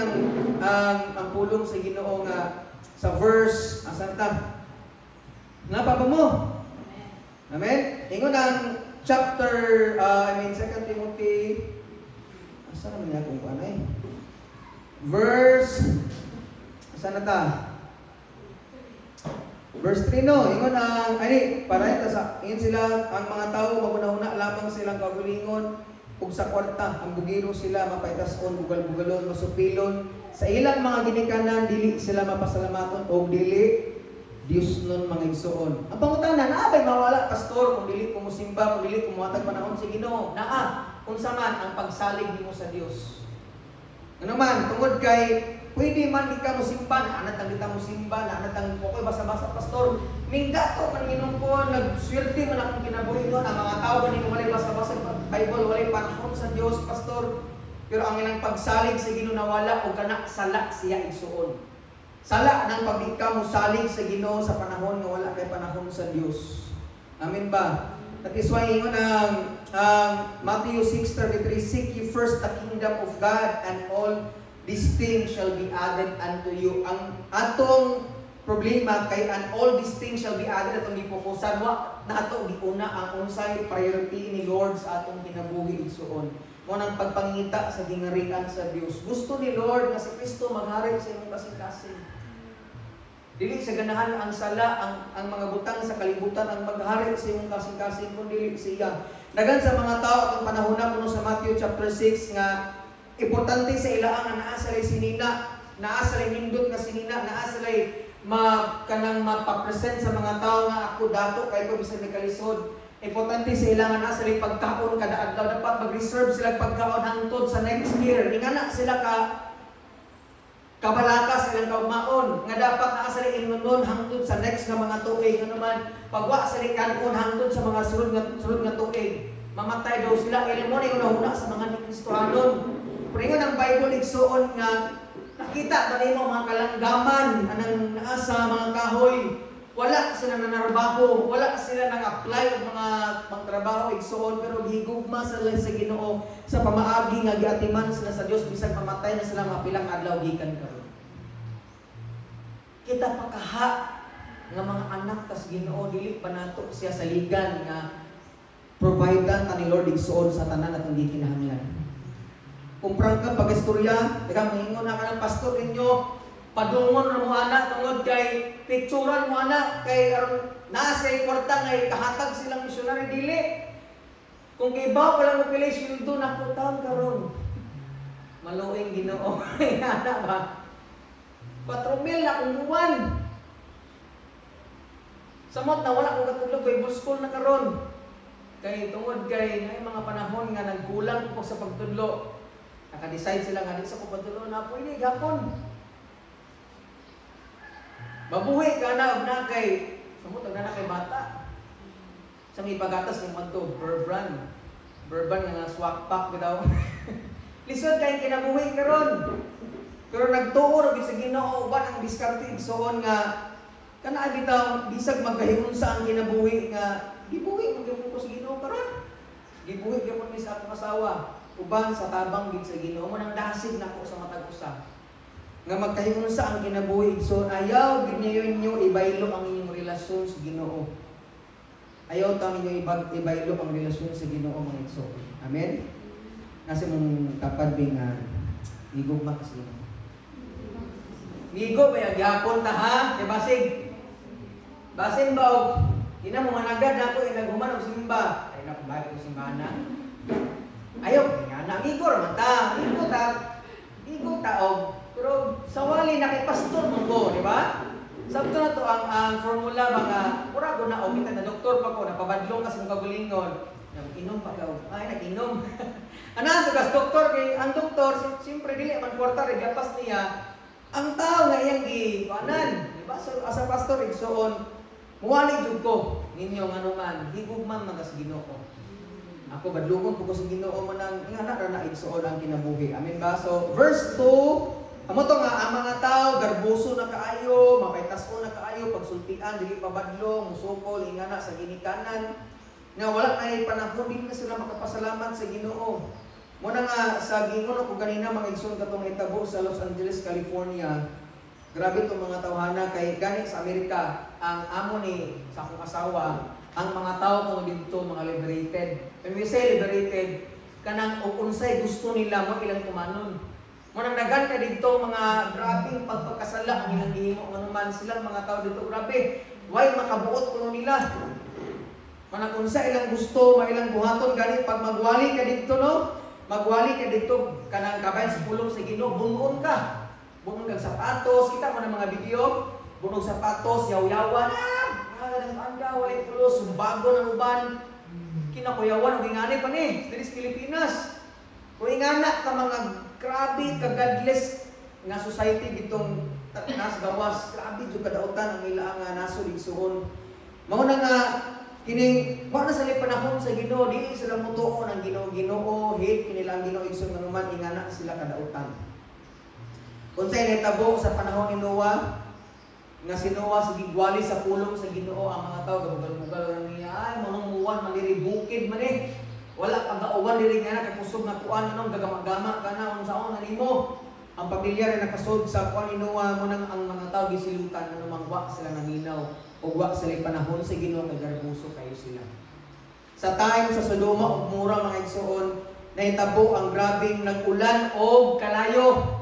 ang pulong sa Ginoo nga sa verse asa ta? Nga pa ba mo? Amen. Ingon ang chapter I mean 2 Timothy, asa naman niya kung paano eh? Verse asa na ta? Verse 3, no, ingon ang ani para ita sa ingon sila ang mga tao magunahuna lamang silang kaugalingon ug sa kwarta, ang bugiro sila, mapaitas-on, bugal-bugalon, masupilon sa ilang mga ginikanan, dili sila mapasalamaton og dili Dios nun, mga igsuon. Ang pangutana, naa ba'y mawala, pastor, kung dili ko musimba, kung dili ko muhatag panahon sa Ginoo? Naa, unsa man ang pagsalig nimo sa Dios. Ano man, tungod kay pwede man di ka musimba, naanat ang kita musimba, naanat ang okay basa-basa, pastor. Mingga to man minum ko, nagswerte man akong kinabuhi doon, ang mga tao man walay basa-basa Bible, walay panahon sa Dios, pastor. Pero ang ilang pagsalig sa Ginoo nawala o kana sala siya, igsuon. Sala nang pag di ka mosalig sa Ginoo sa panahon nga wala kay panahon sa Dios. Amen ba? That is why ingon ang Matthew 6:33, "Seek ye first the kingdom of God and all these things shall be added unto you." Ang atong problema kay "and all these things shall be added" atong gipokusan, wa nato giuna ang unsay priority ni Lord sa atong kinabuhi, igsuon. Mo nang pagpangita sa gingarian sa Dios. Gusto ni Lord nga si Kristo maghari sa imong kasing-kasing. Dili sa ganahan ang sala, ang mga butang sa kalibutan ang maghari sa imong kasing-kasing, kun dili siya. Dagan sa mga tao atong panahon na kuno sa Matthew chapter 6 nga importante sa ila ang naa sila'y sinina, naa sila'y nindot nga sinina, naa sila'y ma kanang mapapresent sa mga tao nga ako dato kay ko bisan nagkalisod. Importante sa ila nga naa sila'y pagkaon kada adlaw, dapat mag-reserve sila pagkaon hangtod sa next year. Ingana sila ka kabalaka sa ilang kaugmaon nga dapat naa sila inunon hangtod sa next nga mga tuig, nga naman pagwa sila kanon hangtod sa mga sulod nga tuig, mamatay daw sila. Kaya mo na yung una sa mga ni Kristohanon. Pero ingon ang Bible, igsuon, nga nakita ba nimo mga kalanggaman anang naa sa mga kahoy? Wala sila nanarbaho, wala sila nang apply og mga pangtrabaho, igsuon, pero gihigugma sila sa Ginoo sa pamaagi nga giatiman sila sa Dios bisan mamatay na sila mga pilang adlaw gikan karon. Kita pa kaha. Nga mga anak tas Ginoo, dili pa nato siya saligan nga providean ta ni Lord igsuon sa tanan atong gikinahanglan. Kung prangka pag-istorya, daghang moingon na kanang pastor ninyo, padungon ra mo ana tungod kay picturan mo ana kay aron naa sa kwarta nga kahatag silang missionary, dili. Kung kibaw pa lang mo pili sweldo nako taon karon. Maluing Ginoo. Ana ba? 4,000 na kung buwan. Samot na wala ko katulog Bible school na karon. Kay tungod kay naay mga panahon nga nagkulang ko sa pagtudlo. Naka-decide sila nga di sa ko pagtudlo na pwede gapon. Mabuhi ka na og na kay samot og na kay bata. Sa may pagatas ng madto Burbrand. Burbrand nga swak pack bitaw. Lisod kay kinabuhi karon. Pero nagtuo ra sa Ginoo uban ang diskarte igsuon nga kana bitaw bisag magkahiunsa ang kinabuhi nga gibuhi man gyud ko sa Ginoo karon. Gibuhi gyud mi sa akong asawa uban sa tabang gid sa Ginoo mo nang dasig nako sa matag usa. Nga magkahiunsa ang kinabuhi igsuon, ayaw gid ninyo ibaylo ang inyong relasyon sa Ginoo. Ayaw ta ninyo ibaylo ang relasyon sa Ginoo mga igsuon. Amen. Nasa mong tapad bi nga gigugma ka sa Ginoo. Gigo ba yung gihapon ta ha? Kay basig. Basin ba og ina mo managad nato inaghuman og simba. Ay na kumbay ko simbahan na. Ayaw nga na gigo ra man ta. Gigo ta. Gigo ta og pero sa wali na kay pastor man ko, di ba? Sabto na to ang formula mga mura ko na og kita na doktor pa ko napabadlong ka sa imong kaugalingon. Nag-inom pa ka og ay nag-inom. Ana to kas doktor kay ang doktor siyempre dili man kwarta ra gapas niya. Ang tao nga iyang gikuanan, di ba? So, asa pastor igsuon, muwali jud ko ninyo ngano man higugman man sa Ginoo. Ako badlungon ko sa Ginoo man ang ingana ra na igsuon ang kinabuhi. Amen ba? So verse 2, amo to nga ang mga tao garboso na kaayo, mapaytas-on na kaayo, pagsultian dili pa badlong, musukol ingana sa ginikanan nga wala nay panahon din na sila makapasalamat sa Ginoo. Muna nga sa gingon ko ganina mga igsoon katong hitabo sa Los Angeles, California. Grabe tong mga tawhana kay gani sa Amerika ang amo ni sa akong asawa, ang mga tao ko didto mga liberated. When we say liberated, kanang og unsay gusto nila mo ilang tumanon. Mo nang daghan ka didto mga grabeng pagpagkasala ang ilang gihimo nganuman silang mga tao didto grabe. Way makabuot kuno nila. Manang unsa ilang gusto, mailang buhaton gani pag magwali ka didto no. Magwali ka dito kanang kabay sa pulong sa Ginoo, bunuon ka. Bunuon kag sapatos, kita mo ng mga video, bunog sapatos, yaw-yawan, ah, ka, walay pulos, sumbago ng uban. Kinakuyawan og ingani pa ni, diri sa Pilipinas. Kung ingana ka mga grabe ka godless nga society ditong nas gawas, grabe jud kadautan ang ila nga nasod igsuon. Mao na nga kining wa na sa panahon sa Ginoo, dili sila motuo ng Ginoo, Ginoo hate kinila ang Ginoo igsoon nganuman ingana sila kadautan. Unsay nahitabo sa panahon ni Noah? Nga si Noah sige gwali sa pulong sa Ginoo, ang mga tao gabugal-bugal lang niya, ay mangunguan man diri bukid man eh. Wala pagauwan diri nga nakakusog nga kuan anong gagama-gama kana unsaon na nimo. Ang pamilya rin nakasod sa kuan ni Noah mo nang ang mga tao gisilutan nganumang wa sila naminaw ug wa sila panahon sa Ginoo kay garbuso kayo sila. Sa time sa Sodoma ug Gomora mga igsuon, nahitabo ang grabeng nag-ulan og kalayo.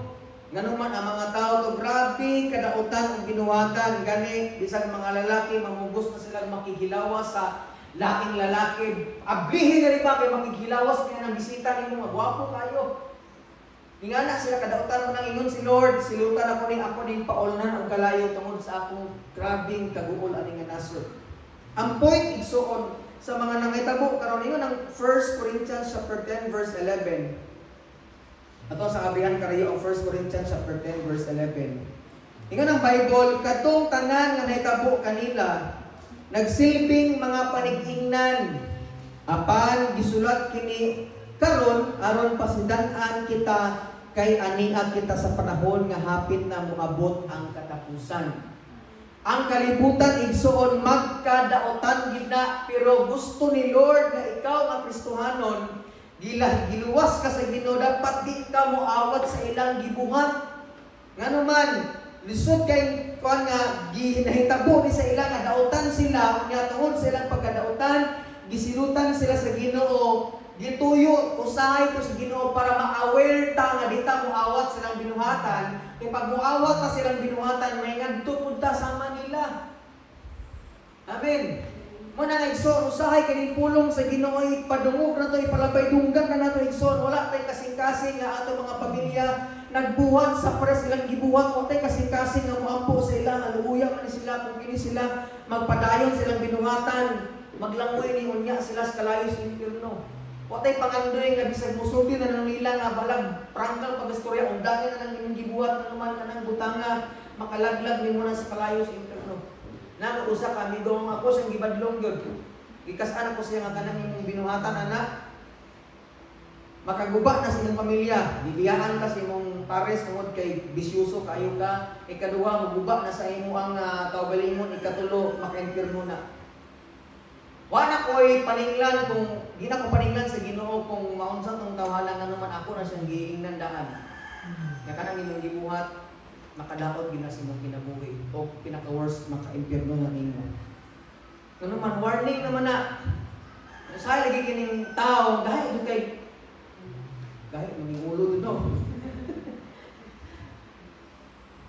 Nganuman ang mga tao to grabe kadautan ug ginuhatan gani bisag mga lalaki mamugos na sila makighilawas sa laing lalaki. Ablihin na rin ba kay makighilawas niya ng bisita nimo nga gwapo kayo. Ingana sila kadautan mo nang ingon si Lord, silutan ako ning ako ning paulnan og kalayo tungod sa akong grabeng kaguol ani nga nasod. Ang point igsuon sa mga nangitabo karon ingon ang 1 Corinthians chapter 10 verse 11. Ato sa abrihan karayo ang 1 Corinthians chapter 10 verse 11. Ingon ang Bible, katong tanan nga nahitabo kanila nagsilbing mga panig-ingnan apan gisulat kini karon aron pasidan-an kita kay ania kita sa panahon nga hapit na moabot ang katapusan. Ang kalibutan igsuon magkadaotan gid na, pero gusto ni Lord nga ikaw nga Kristohanon giluwas ka sa Ginoo, dapat di ka moawat sa ilang gibuhat. Ngano man Lisod kay kuan nga ginahitabo ni sa ila nga dautan sila, unya tungod sa ilang pagkadautan, gisilutan sila sa Ginoo, gituyo usahay to sa Ginoo para ma-aware ta nga di ta moawat silang binuhatan. Kay pag moawat ta silang binuhatan, may ngadto pud ta sa Manila. Amen. Mo na nga igsoon, usahay kining pulong sa Ginoo ipadungog na to, ipalabay dunggan na nato igsoon. Wala tay kasing-kasing nga ato mga pamilya nagbuhat sa pares ilang gibuhat, wala tay kasing-kasing nga moampo sa ila, nga luuya man ni sila kung kini sila magpadayon silang binuhatan, maglangoy ni unya sila sa kalayo sa impierno. Wa tay pangandoy nga bisag musulti na nang nila nga balag prangkang pagastorya, undangin na nang imong gibuhat na naman kanang butanga, makalaglag nimo na sa kalayo sa impierno. Nako usa ka amigo nga ako siyang gibadlong gyud. Gikas-an ako siya nga kanang imong binuhatan anak. Makaguba na sa imong pamilya, bibiyaan ka sa imong pares tungod kay bisyuso kaayo ka. Ikaduha, maguba na sa imo ang kaugalingon. Ikatulo, maka-impierno na. Wa na ko'y paninglan kung di na ko paninglan sa Ginoo kung maunsa tong tawhala nga naman ako na siyang giingnan daan. Nga kanang imong gibuhat makadaot gina sa imong kinabuhi o pinaka-worst maka-impierno na nimo. Ngano man warning naman na. Usahay lagi kining tao dahil jud kay gahi maning ulo jud no.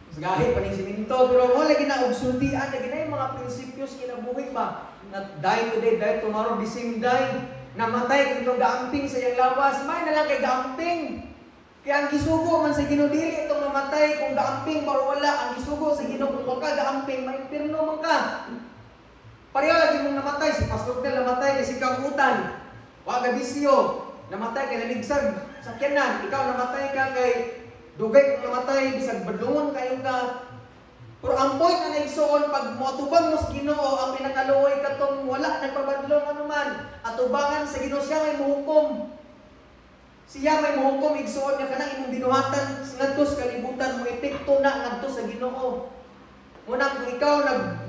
Mas gahi pa ning simento pero mo lagi na og sultian lagi na yung mga prinsipyo sa kinabuhi ba. Na die today, die tomorrow, the same die. Namatay kitong gaamping sa iyang lawas, may na lang kay gaamping. Kaya ang gisugo man sa Ginoo dili itong mamatay kung gaamping ba o wala, ang gisugo sa Ginoo kung wa ka gaamping, maimpirno man ka. Pareho lagi mong namatay, si Pastor Tel namatay kasi kautan, wa ka bisyo, namatay kay naligsag sakyanan, ikaw namatay ka kay dugay kung namatay, bisag badlungon kayo ka. Pero ang point na naigsoon, pag moatubang mo sa Ginoo, ang pinakaluoy katong wala nagpabadlong anuman, atubangan sa Ginoo siya may muhukom. Siya may muhukom igsoon nga kanang imong binuhatan ngadto sa kalibutan mo epekto na ngadto sa Ginoo. Muna kung ikaw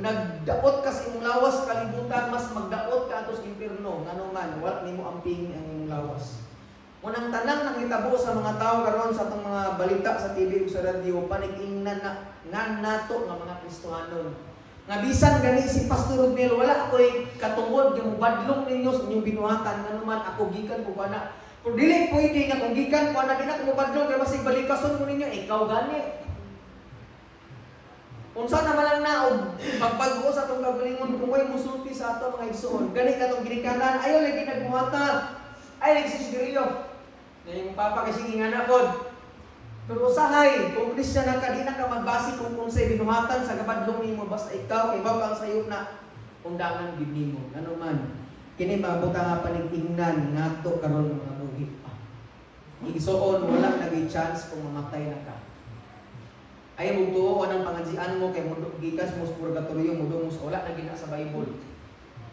nagdaot ka sa imong lawas sa kalibutan, mas magdaot ka ato sa impierno ngano man wala nimo amping ang imong lawas. Munang tanang nanghitabo sa mga tao karon sa atong mga balita sa TV ug sa radyo, panig-ingnan na ngan nato nga mga Kristohanon. Nga bisan gani si Pastor Rodnel, wala ako'y katungod nga mobadlong ninyo sa inyong binuhatan ngano man ako gikan ko kana. Pero dili pwede nga kung gikan ko na di na ko mobadlong kay basig balikason mo ninyo, ikaw gani. Unsa na man lang na og pagbag-o sa atong kagalingon kung way musulti sa ato mga igsoon. Gani katong ginikanan ayo lagi nagmuhata. Ay nagsisigarilyo. Na yung papa kasi ngana pod. Pero usahay, kung Kristiyan na ka, di na ka magbasi kung unsay binuhatan sa gabadlong nimo, basta ikaw kay baba ang sayop na undangan gid nimo. Ano man, kini mabuta nga panig-ingnan nato karon mga buhi pa. Igsoon wala na gyud chance kung mamatay na ka. Ay mong tuo ang pangadzian mo kay mundo gikas mo sa purgatorio, mundo mo sa wala na gina sa Bible.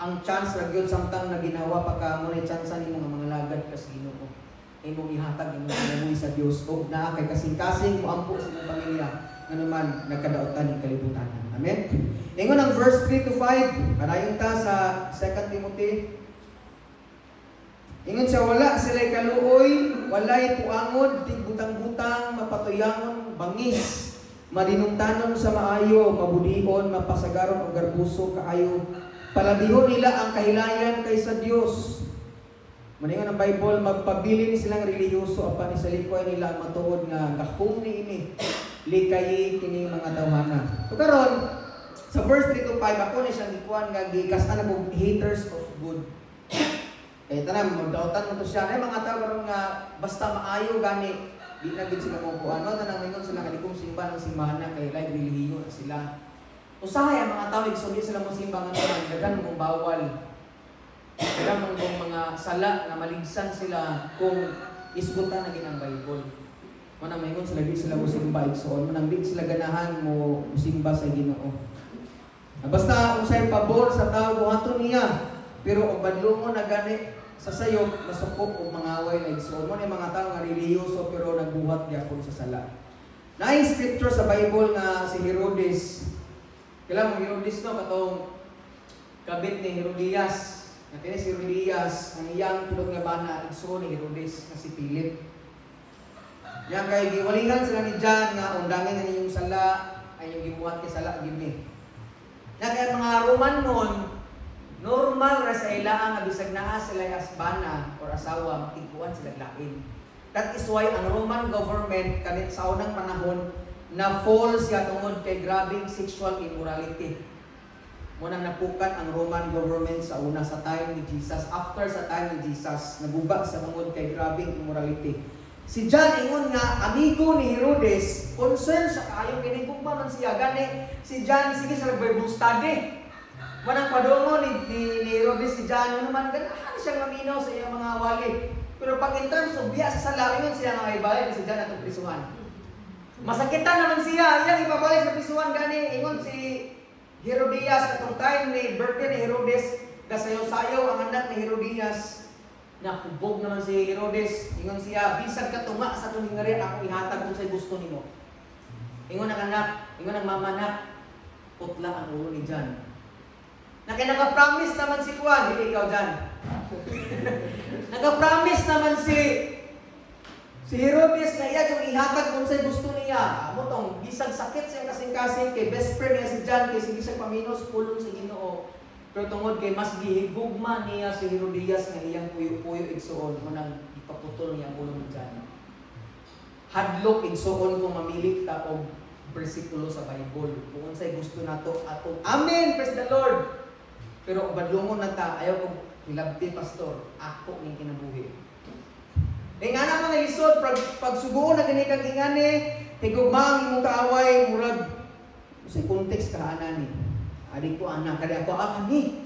Ang chance ra gyud samtang naginawa pa ka mo na chance nimo nga mga lagad ka sa Ginoo. Imong ihatag imong kinabuhi sa Dios og naa kay kasing-kasing moampo sa imong pamilya ngano man nagkadaotan ning kalibutan. Amen. Ingon ang verse 3 to 5, padayon ta sa 2 Timothy. Ingon siya, wala sila'y kaluoy, walay puangod, tigbutang-butang, mapatuyangon, bangis, madinumtanon sa maayo, mabudion, mapasagaron og garbuso kaayo. Palabihon nila ang kahilayan kaysa Dios. Maningon ang Bible, magpabilin silang relihiyoso apan isalikoy nila ang matuod nga gahom niini likayi kining mga tawhana. So karon sa verse 3 to 5 ako ni siyang gikuan nga gikas-an og haters of good. Kay tanan magdaotan mo to siya. Nay mga tawo karon nga basta maayo gani di na gid sila mo kuan no, tanang mingon sila nga di ko simba ng simbahan kay like relihiyo na sila. Usahay ang mga tawo igsoon sila mo simba nga naman daghan mong bawal. Daghan mong mga sala nga maligsan sila kung isgutan na gid ang Bible. Manang maingon sila di sila mosimba igsoon, manang di sila ganahan mo simba sa Ginoo. Basta unsay pabor sa tawo buhaton niya, pero og badlongon na gani sa sayop masukop og mangaway na igsoon. Mo ni mga tawo nga relihiyoso pero nagbuhat gyapon sa sala. Naay scripture sa Bible nga si Herodes. Kailan mo Herodes no katong kabit ni Herodias. Nga kini si Herodias ang iyang tulog nga bana igsoon ni Herodes nga si Philip. Yang kay giwalingan sila ni John nga undangin nga ninyong sala, Ay yung gibuhat kay sala gid ni. Na kaya mga Roman noon, normal ra sa ila nga bisag naa sila asbana or asawa, makigkuan sila lain. That is why ang Roman government kanit sa unang panahon na fall siya tungod kay grabing sexual immorality. Munang napukan ang Roman government sa una sa time ni Jesus. After sa time ni Jesus, naguba sa tungod kay grabing immorality. Si John ingon nga amigo ni Herodes, concern sa kaayong kinigugma man siya gani si John sige sa Bible study. Manang padungo ni Herodes si John, ano man ganahan siya maminaw sa iyang mga wali. Pero pag in terms of biya sa sala, ingon siya nga ibalik si John atong prisuhan. Masakitan naman siya, iyang ibabalik sa prisuhan gani ingon si Herodias atong time ni birthday ni Herodes, gasayaw-sayaw ang anak ni Herodias. Nakubog naman si Herodes, ingon siya, bisag katunga sa atong hingarian, ako ihatag kung sa'y gusto nimo. Ingon ang anak, ingon ang mama na, putla ang ulo ni John. Na kaya naka-promise naman si Juan, hindi ikaw John. Naka-promise naman si si Herodes na iya yung ihatag kung sa'y gusto niya. Amo tong bisag sakit siyang kasing-kasing kay best friend niya si John kay sige siya paminos pulong sa Ginoo. Pero tungod kay mas gihigugma niya si Herodias nga iyang puyo-puyo igsuon mo nang ipaputol niya ang ulo ni John. Hadlok igsuon kung mamili ta og bersikulo sa Bible. Kung unsay gusto nato atong amen, praise the Lord. Pero badlongon na ta, ayaw kong hilabti pastor, ako ning kinabuhi. Eh nga naman nalisod, pag suguon na gani kang ingani, higugma ang imong kaaway, murag, sa context ka ana ni. Adi ko ana, kadi ako kani.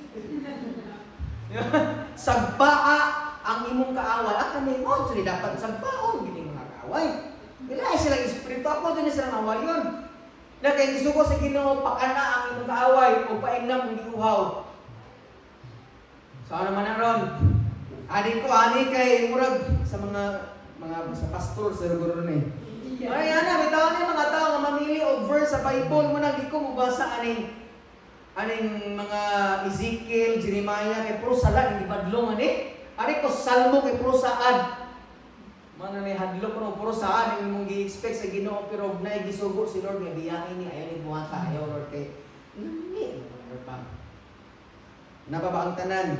Sagpaa ang imong kaaway, kani mo, so di dapat sagpaon gini mga kaaway. Ila sila espiritu ako din sila awayon. Na kay gisugo sa Ginoo pakana ang imong kaaway o paingnam ang giuhaw. So ano man ron? Ani ko ani kay murag sa mga sa pastor sa siguro ni. Ay ana bitaw ni mga tao nga mamili og verse sa Bible mo nang di ko mobasa aning mga Ezekiel, Jeremiah kay puro sala hindi badlong ani. Ani ko Salmo kay puro saad. Mana ni hadlok ro puro saad ang imong gi-expect sa Ginoo pero naay gisugo si Lord nga biyahe ni ayaw ni buhata ayaw Lord kay nami pa. Nababa ang tanan.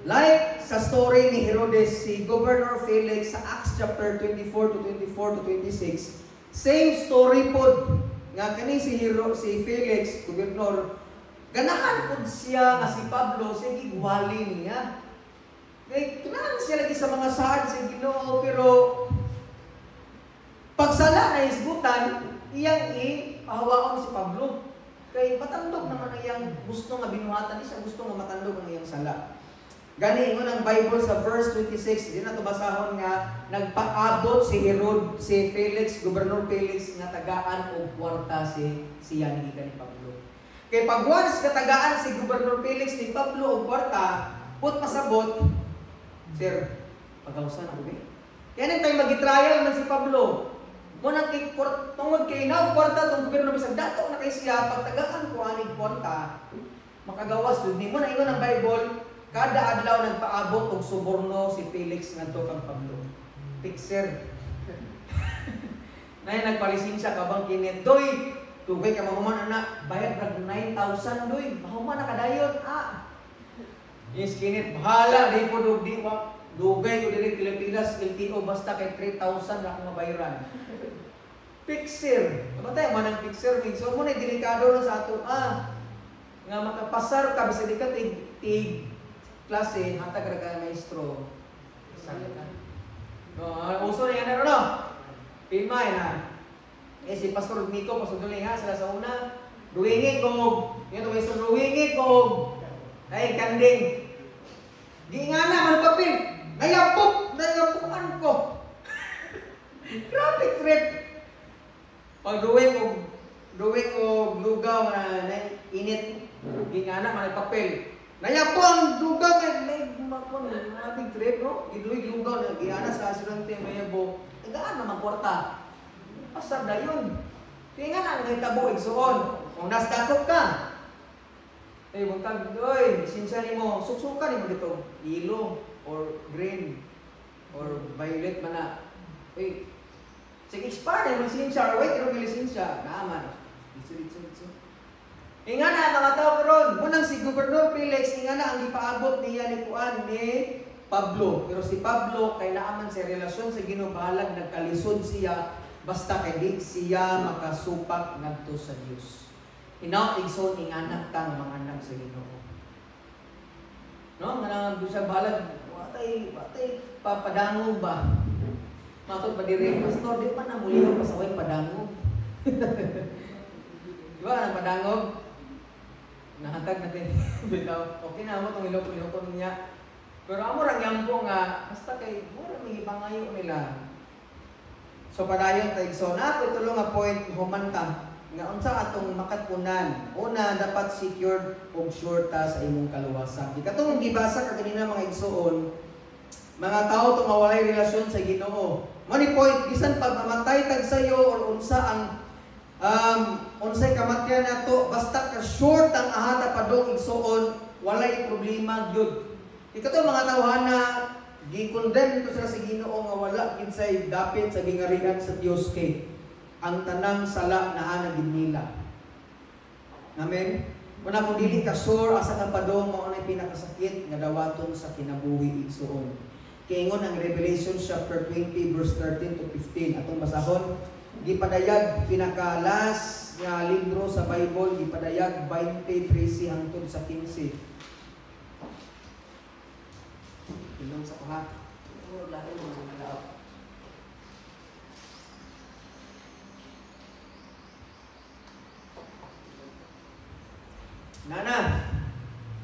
Like sa story ni Herodes, si Governor Felix sa Acts chapter 24 to 24 to 26, same story pod nga kani si si Felix, gobernador, ganahan pod siya nga si Pablo siya gigwali niya. Kay ganahan siya lagi sa mga saad sa Ginoo pero pagsala na isgutan, iyang ipahawaon si Pablo. Kay matandog naman ang iyang gusto nga binuhatan ni siya, gusto nga matandog ang iyang sala. Gani ingon ang Bible sa verse 26, di na to basahon nga nagpaabot si Herod, si Felix, Gobernador Felix nga tagaan og kwarta si siya ni gikan ni Pablo. Kay pag once katagaan si Gobernador Felix ni Pablo og kwarta, put pasabot, sir, pagawsan ako be. Kaya nang tayo magi-trial man si Pablo. Mo nang kay tungod kay naog kwarta tong gobernador bisag dato na kay siya pagtagaan ko aning kwarta, makagawas jud nimo na ingon ang Bible. Kada adlaw nagpaabot og suborno si Felix ngadto kang Pablo. Pixer. Nay nagpalisensya ka bang kinet doy? Tugay ka mahuman ana, bayad rag 9,000 doy. Mahuman na kadayon ah. Yes kinet bahala di po dug di wa dugay ko diri Pilipinas LTO basta kay 3,000 ra akong mabayaran. Pixer. Kabatay man ang pixer mig. So mo na delikado na sa ato ah. Nga makapasar ka bisag di ka tig tig klase, hatag ra ka maestro. Sali ka. No, uso na yan no? Pirma na. Eh si Pastor Nico, Pastor Duling ha, sila sa una. Duwingi kog, yan to maestro duwingi kog. Ay kanding. Giingana man papel. Nayapok, nayapukan ko. Grabe trip. Pag duwing og lugaw na init, giingana man papel. Nayapo ang dugaw kay may mga big trip no. Giduwig lugaw na giana sa asurante mayabo. Tagaan naman kwarta. Pasar dayon. Kaya nga na ang hitabo igsuon. Kung nasdakop ka. Eh buntag oy, lisensya nimo, suksukan nimo dito. Yellow or green or violet man na. Uy, sige expire na lisensya or wait pero lisensya, naaman. Itso, itso, itso. Ingana mga tao karon, munang si Gobernador Felix ingana ang gipaabot niya ni kuan ni Pablo. Pero si Pablo kay naaman sa relasyon sa Ginoo, bahalag nagkalisod siya basta kay di siya makasupak ngadto sa Dios. Hinaut igsoon ingana ta nga mga anak sa Ginoo. No, nga bisag bahalag watay papadangog ba? Matod pa dire, pastor, di pa na mulihaw pasaway padangog. Di ba ang padangog? Nahatag natin. Bitaw. Okay na mo itong ilok-ilok niya. Pero amo rang yampo nga, basta kay mura may gipangayo nila. So padayon tayo. So na ako itulo nga point humanta nga unsa atong makat-unan. Una, dapat secured og sure ta sa imong kaluwasan. Di katong gibasa ka kanina mga igsuon, mga tao to nga walay relasyon sa Ginoo. Money point, bisan pag mamatay tag sayo or unsa ang unsay kamatyan nato, basta ka sure tang ahata padong igsuon, walay problema gyud. Ikato mga tawhana gi-condemn nito sila sa Ginoo nga wala kinsay dapit sa gingarian sa Dios kay ang tanang sala naa na gid nila. Amen. Una kung dili ka sure asa ka padong, mao nay pinakasakit nga dawaton sa kinabuhi igsuon. Kiingon ang Revelation chapter 20 verse 13 to 15 atong basahon. Gipadayag pinaka last nga libro sa Bible, gipadayag 20:13 hangtod sa 15. Ilong sa kuha. Lain mga malaot. Nana,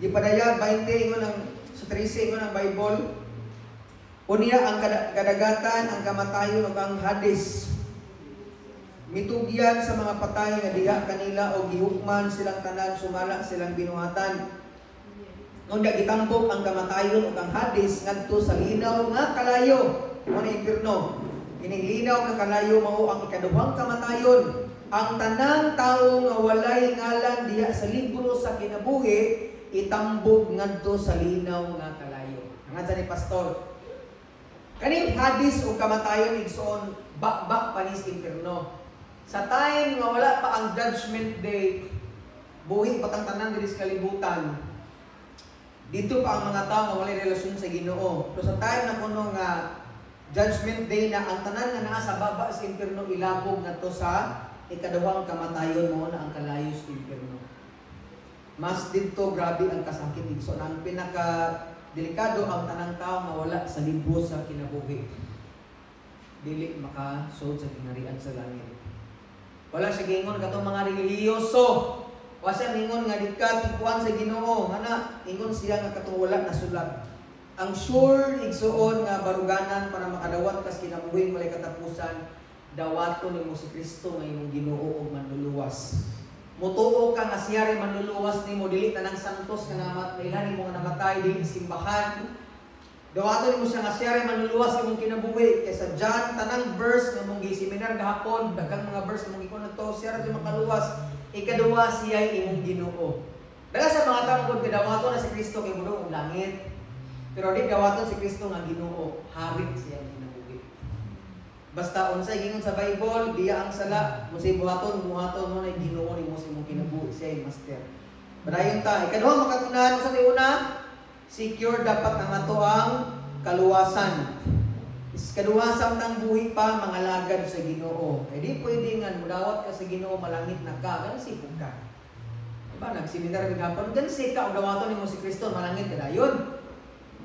gipadayag 20 ingon ang sa 13 ingon ang Bible. Unya ang kadagatan, ang kamatayon ug ang Hades. Mitugyan sa mga patay nga diha kanila o gihukman silang tanan sumala silang binuhatan. Unya gitambok ang kamatayon ug ang Hades ngadto sa linaw nga kalayo, mo na impierno. Kining linaw nga kalayo mao ang ikaduhang kamatayon. Ang tanang tawo nga walay ngalan diha sa libro sa kinabuhi itambok ngadto sa linaw nga kalayo. Hangad sa ni pastor. Kaning Hades o kamatayon igsoon ba panis impierno. Sa time nga wala pa ang judgment day, buhi pa tang tanan diri sa kalibutan. Dito pa ang mga tao nga walay relasyon sa Ginoo. Pero sa time na kuno nga judgment day na ang tanan nga naa sa baba sa impierno ilabog ngadto sa ikaduhang kamatayon, mao na ang kalayo sa impierno. Mas didto grabe ang kasakit igsoon. Ang pinaka delikado ang tanang tao nga wala sa libro sa kinabuhi. Dili makasuod sa kinarian sa langit. Wala siya giingon katong mga relihiyoso. Wala siya mingon nga di ka tikuan sa Ginoo. Ngana, ingon siya nga katong wala nasulat. Ang sure igsuon nga baruganan para makadawat kas kinabuhi walay katapusan, dawaton nimo si Kristo nga imong Ginoo ug manluluwas. Mutuo ka nga siya rin manluluwas nimo, dili tanang santos nga namatay nimo nga namatay dili simbahan. Dawaton nimo siya nga siya rin manluluwas imong kinabuhi. Kaysa John tanang verse nga mong giseminar gahapon, daghang mga verse nga mong gikon nato, siya ra makaluwas. Ikaduha siya imong Ginoo. Dala sa mga tawo gud dawaton na si Kristo kay mudong og langit. Pero di dawaton si Kristo nga Ginoo, hari siya kinabuhi. Basta unsay gingon sa Bible, biya ang sala, unsay buhaton, buhaton mo na Ginoo nimo sa imong kinabuhi, siya yung master. Padayon ta, ikaduha makatunan sa una, secure dapat ang ato ang kaluwasan. Ikaduha samtang buhi pa mga lagad sa Ginoo. Kay di pwede nga mudawat ka sa Ginoo malangit na ka, gansi pud ka. Diba nagseminar gihapon, gansi ka og dawaton nimo si Kristo malangit ka dayon.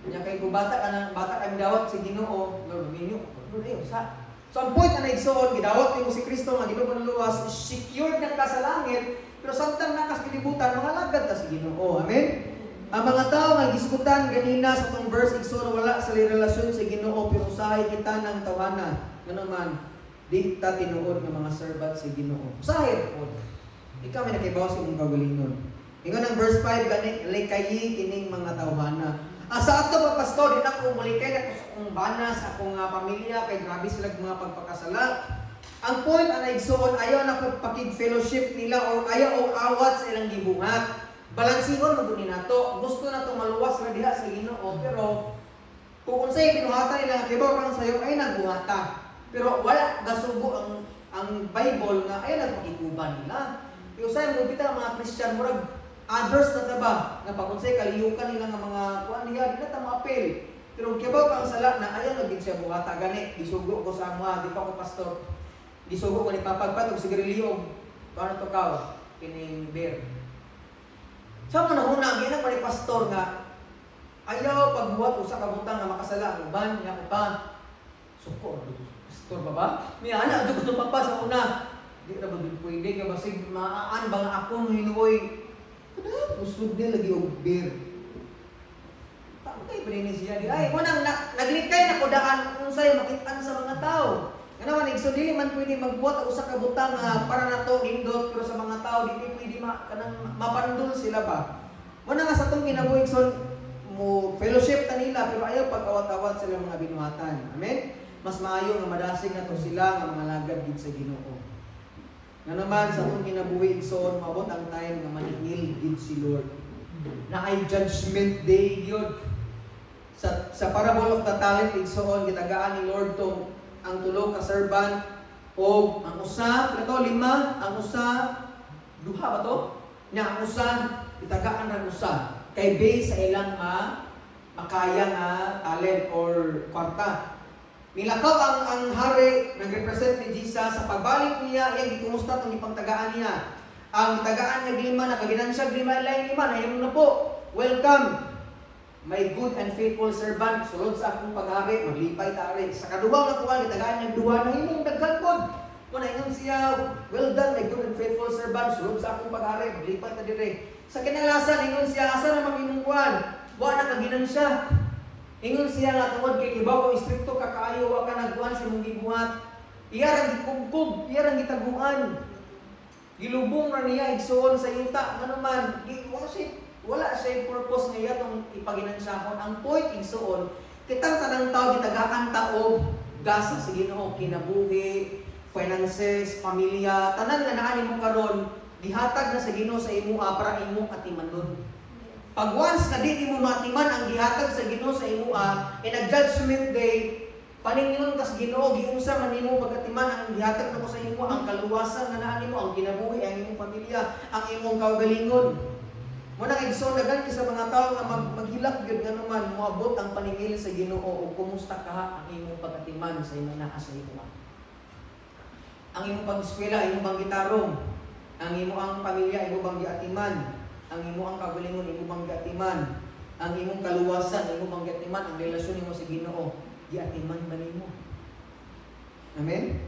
Nya kay kung bata ka na, bata kami dawat sa Ginoo, Lord minyo, Lord ayo sa. So ang point na naigsoon, gidawat nimo si Kristo nga Ginoo manluluwas, secured na ka sa langit, pero samtang nakas kalibutan, mga lagad ta sa Ginoo. Amen. Ang mga tao nga gisgutan ganina sa tong verse igsoon wala sa relasyon sa Ginoo, pero usahay kita ng tawana. Ngano man di ta tinuod nga mga servant sa Ginoo. Usahay pod. Ikaw may nakibaw sa imong kaugalingon. Ingon ang verse 5 gani likayi kining mga tawhana. Sa ato pa pastor, di na ko mulikay na ko sa akong bana, sa akong pamilya, kay grabe sila mga pagpakasala. Ang point ang naigsoon, ayaw na ko pakig-fellowship nila o ayaw og awat sa ilang gibuhat. Balansingon mo guni nato. Gusto na to maluwas na diha sa Ginoo, pero kung unsay binuhatan nila kibaw kang sayo ay nagbuhata. Pero wala gasugo ang Bible nga ay nagpakikuban nila. Kay usahay mo kita mga Christian, murag others na ta ba nga pag unsay kaliyukan nila nga mga kuan diha, di na ta moapil. Pero kibaw kang sala na ayaw na gid siya buhata. Gani gisugo ko sa amo, di pa ko pastor. Gisugo ko ni papagpat og sigarilyo og paano to kaw kining beer. Sa mo na una giingon pa ni pastor nga ayaw pagbuhat usa ka butang nga makasala ang uban niya ko pa. Suko ra jud pastor ba ba? Ni ana jud ko papa sa una. Di ra ba jud pwede kay basig maaan ba nga ako no hinuoy. Kada usod niya lagi og beer. Tama kay prini siya di ay mo nang na, naglikay na ko daan unsay makit-an sa mga tao. Kana man, igsoon, dili man pwede magbuhat og usa ka butang nga para nato nindot pero sa mga tao dili pwede ma, kanang mapandul sila ba. Mo na nga sa atong kinabuhi, igsoon, mo fellowship ta nila pero ayaw pag-awat-awat sila mga binuhatan. Amen. Mas maayo nga madasig nato sila nga mga lagad gid sa Ginoo. Nga naman sa atong kinabuhi, igsoon, maabot ang time nga maningil gid si Lord. Na ay judgment day gyud. Sa parable of the talent, igsoon, gitagaan ni Lord tong ang tulo ka servant o ang usa, pila to, lima, ang usa, duha ba to? Nya ang usa gitagaan ang usa kay base sa ilang makaya nga talent or kwarta. Milakaw ang hari, nagrepresent ni Jesus sa pagbalik niya, iyang gikumusta tong gipangtagaan niya. Ang tagaan niya lima, nakaginansya lima, lain lima, nahimo na po. "Welcome, my good and faithful servant, sulod sa akong paghari, maglipay ta ari." Sa kaduha nga kuan, gitagaan niya duha, nahimong daghan pod. Mo na ingon siya, "Well done, my good and faithful servant, sulod sa akong paghari, maglipay ta dire." Sa kinalasan, ingon siya, "Asa na mang imong kuan? Wa na kaginansya." Ingon siya nga tungod kay kibaw ko istrikto ka kaayo, wa ka nagkuan sa imong gibuhat. Iya ra gikubkob, iya ra gitaguan. Gilubong ra niya, igsuon, sa yuta. Ngano man, wala siya purpose nga iya tong ipaginansyaon. Ang point, igsuon, kitang tanang tao gitagaan ta og gasa sa Ginoo, kinabuhi, finances, pamilya, tanan nga naa nimo karon, gihatag na sa Ginoo sa imuha para imong atimanon. Pag once na di nimo matiman ang gihatag sa Ginoo sa imuha, in a judgment day, paningilon ka sa Ginoo, "Giunsa man nimo pagatiman ang gihatag nako sa imo, ang kaluwasan nga naa nimo, ang kinabuhi, ang imong pamilya, ang imong kaugalingon?" Mo nang, igsoon, daghan sa mga tao nga maghilak gyud nga naman moabot ang paningil sa Ginoo ug kumusta ka ang imong pagatiman sa imong naa sa imo. Ang imong pag-eskwela, imong bang gitarong? Ang imo ang pamilya, imo bang giatiman? Ang imo ang kaugalingon, imo bang giatiman? Ang imong kaluwasan, imo bang giatiman? Ang relasyon nimo sa Ginoo, giatiman ba nimo? Amen?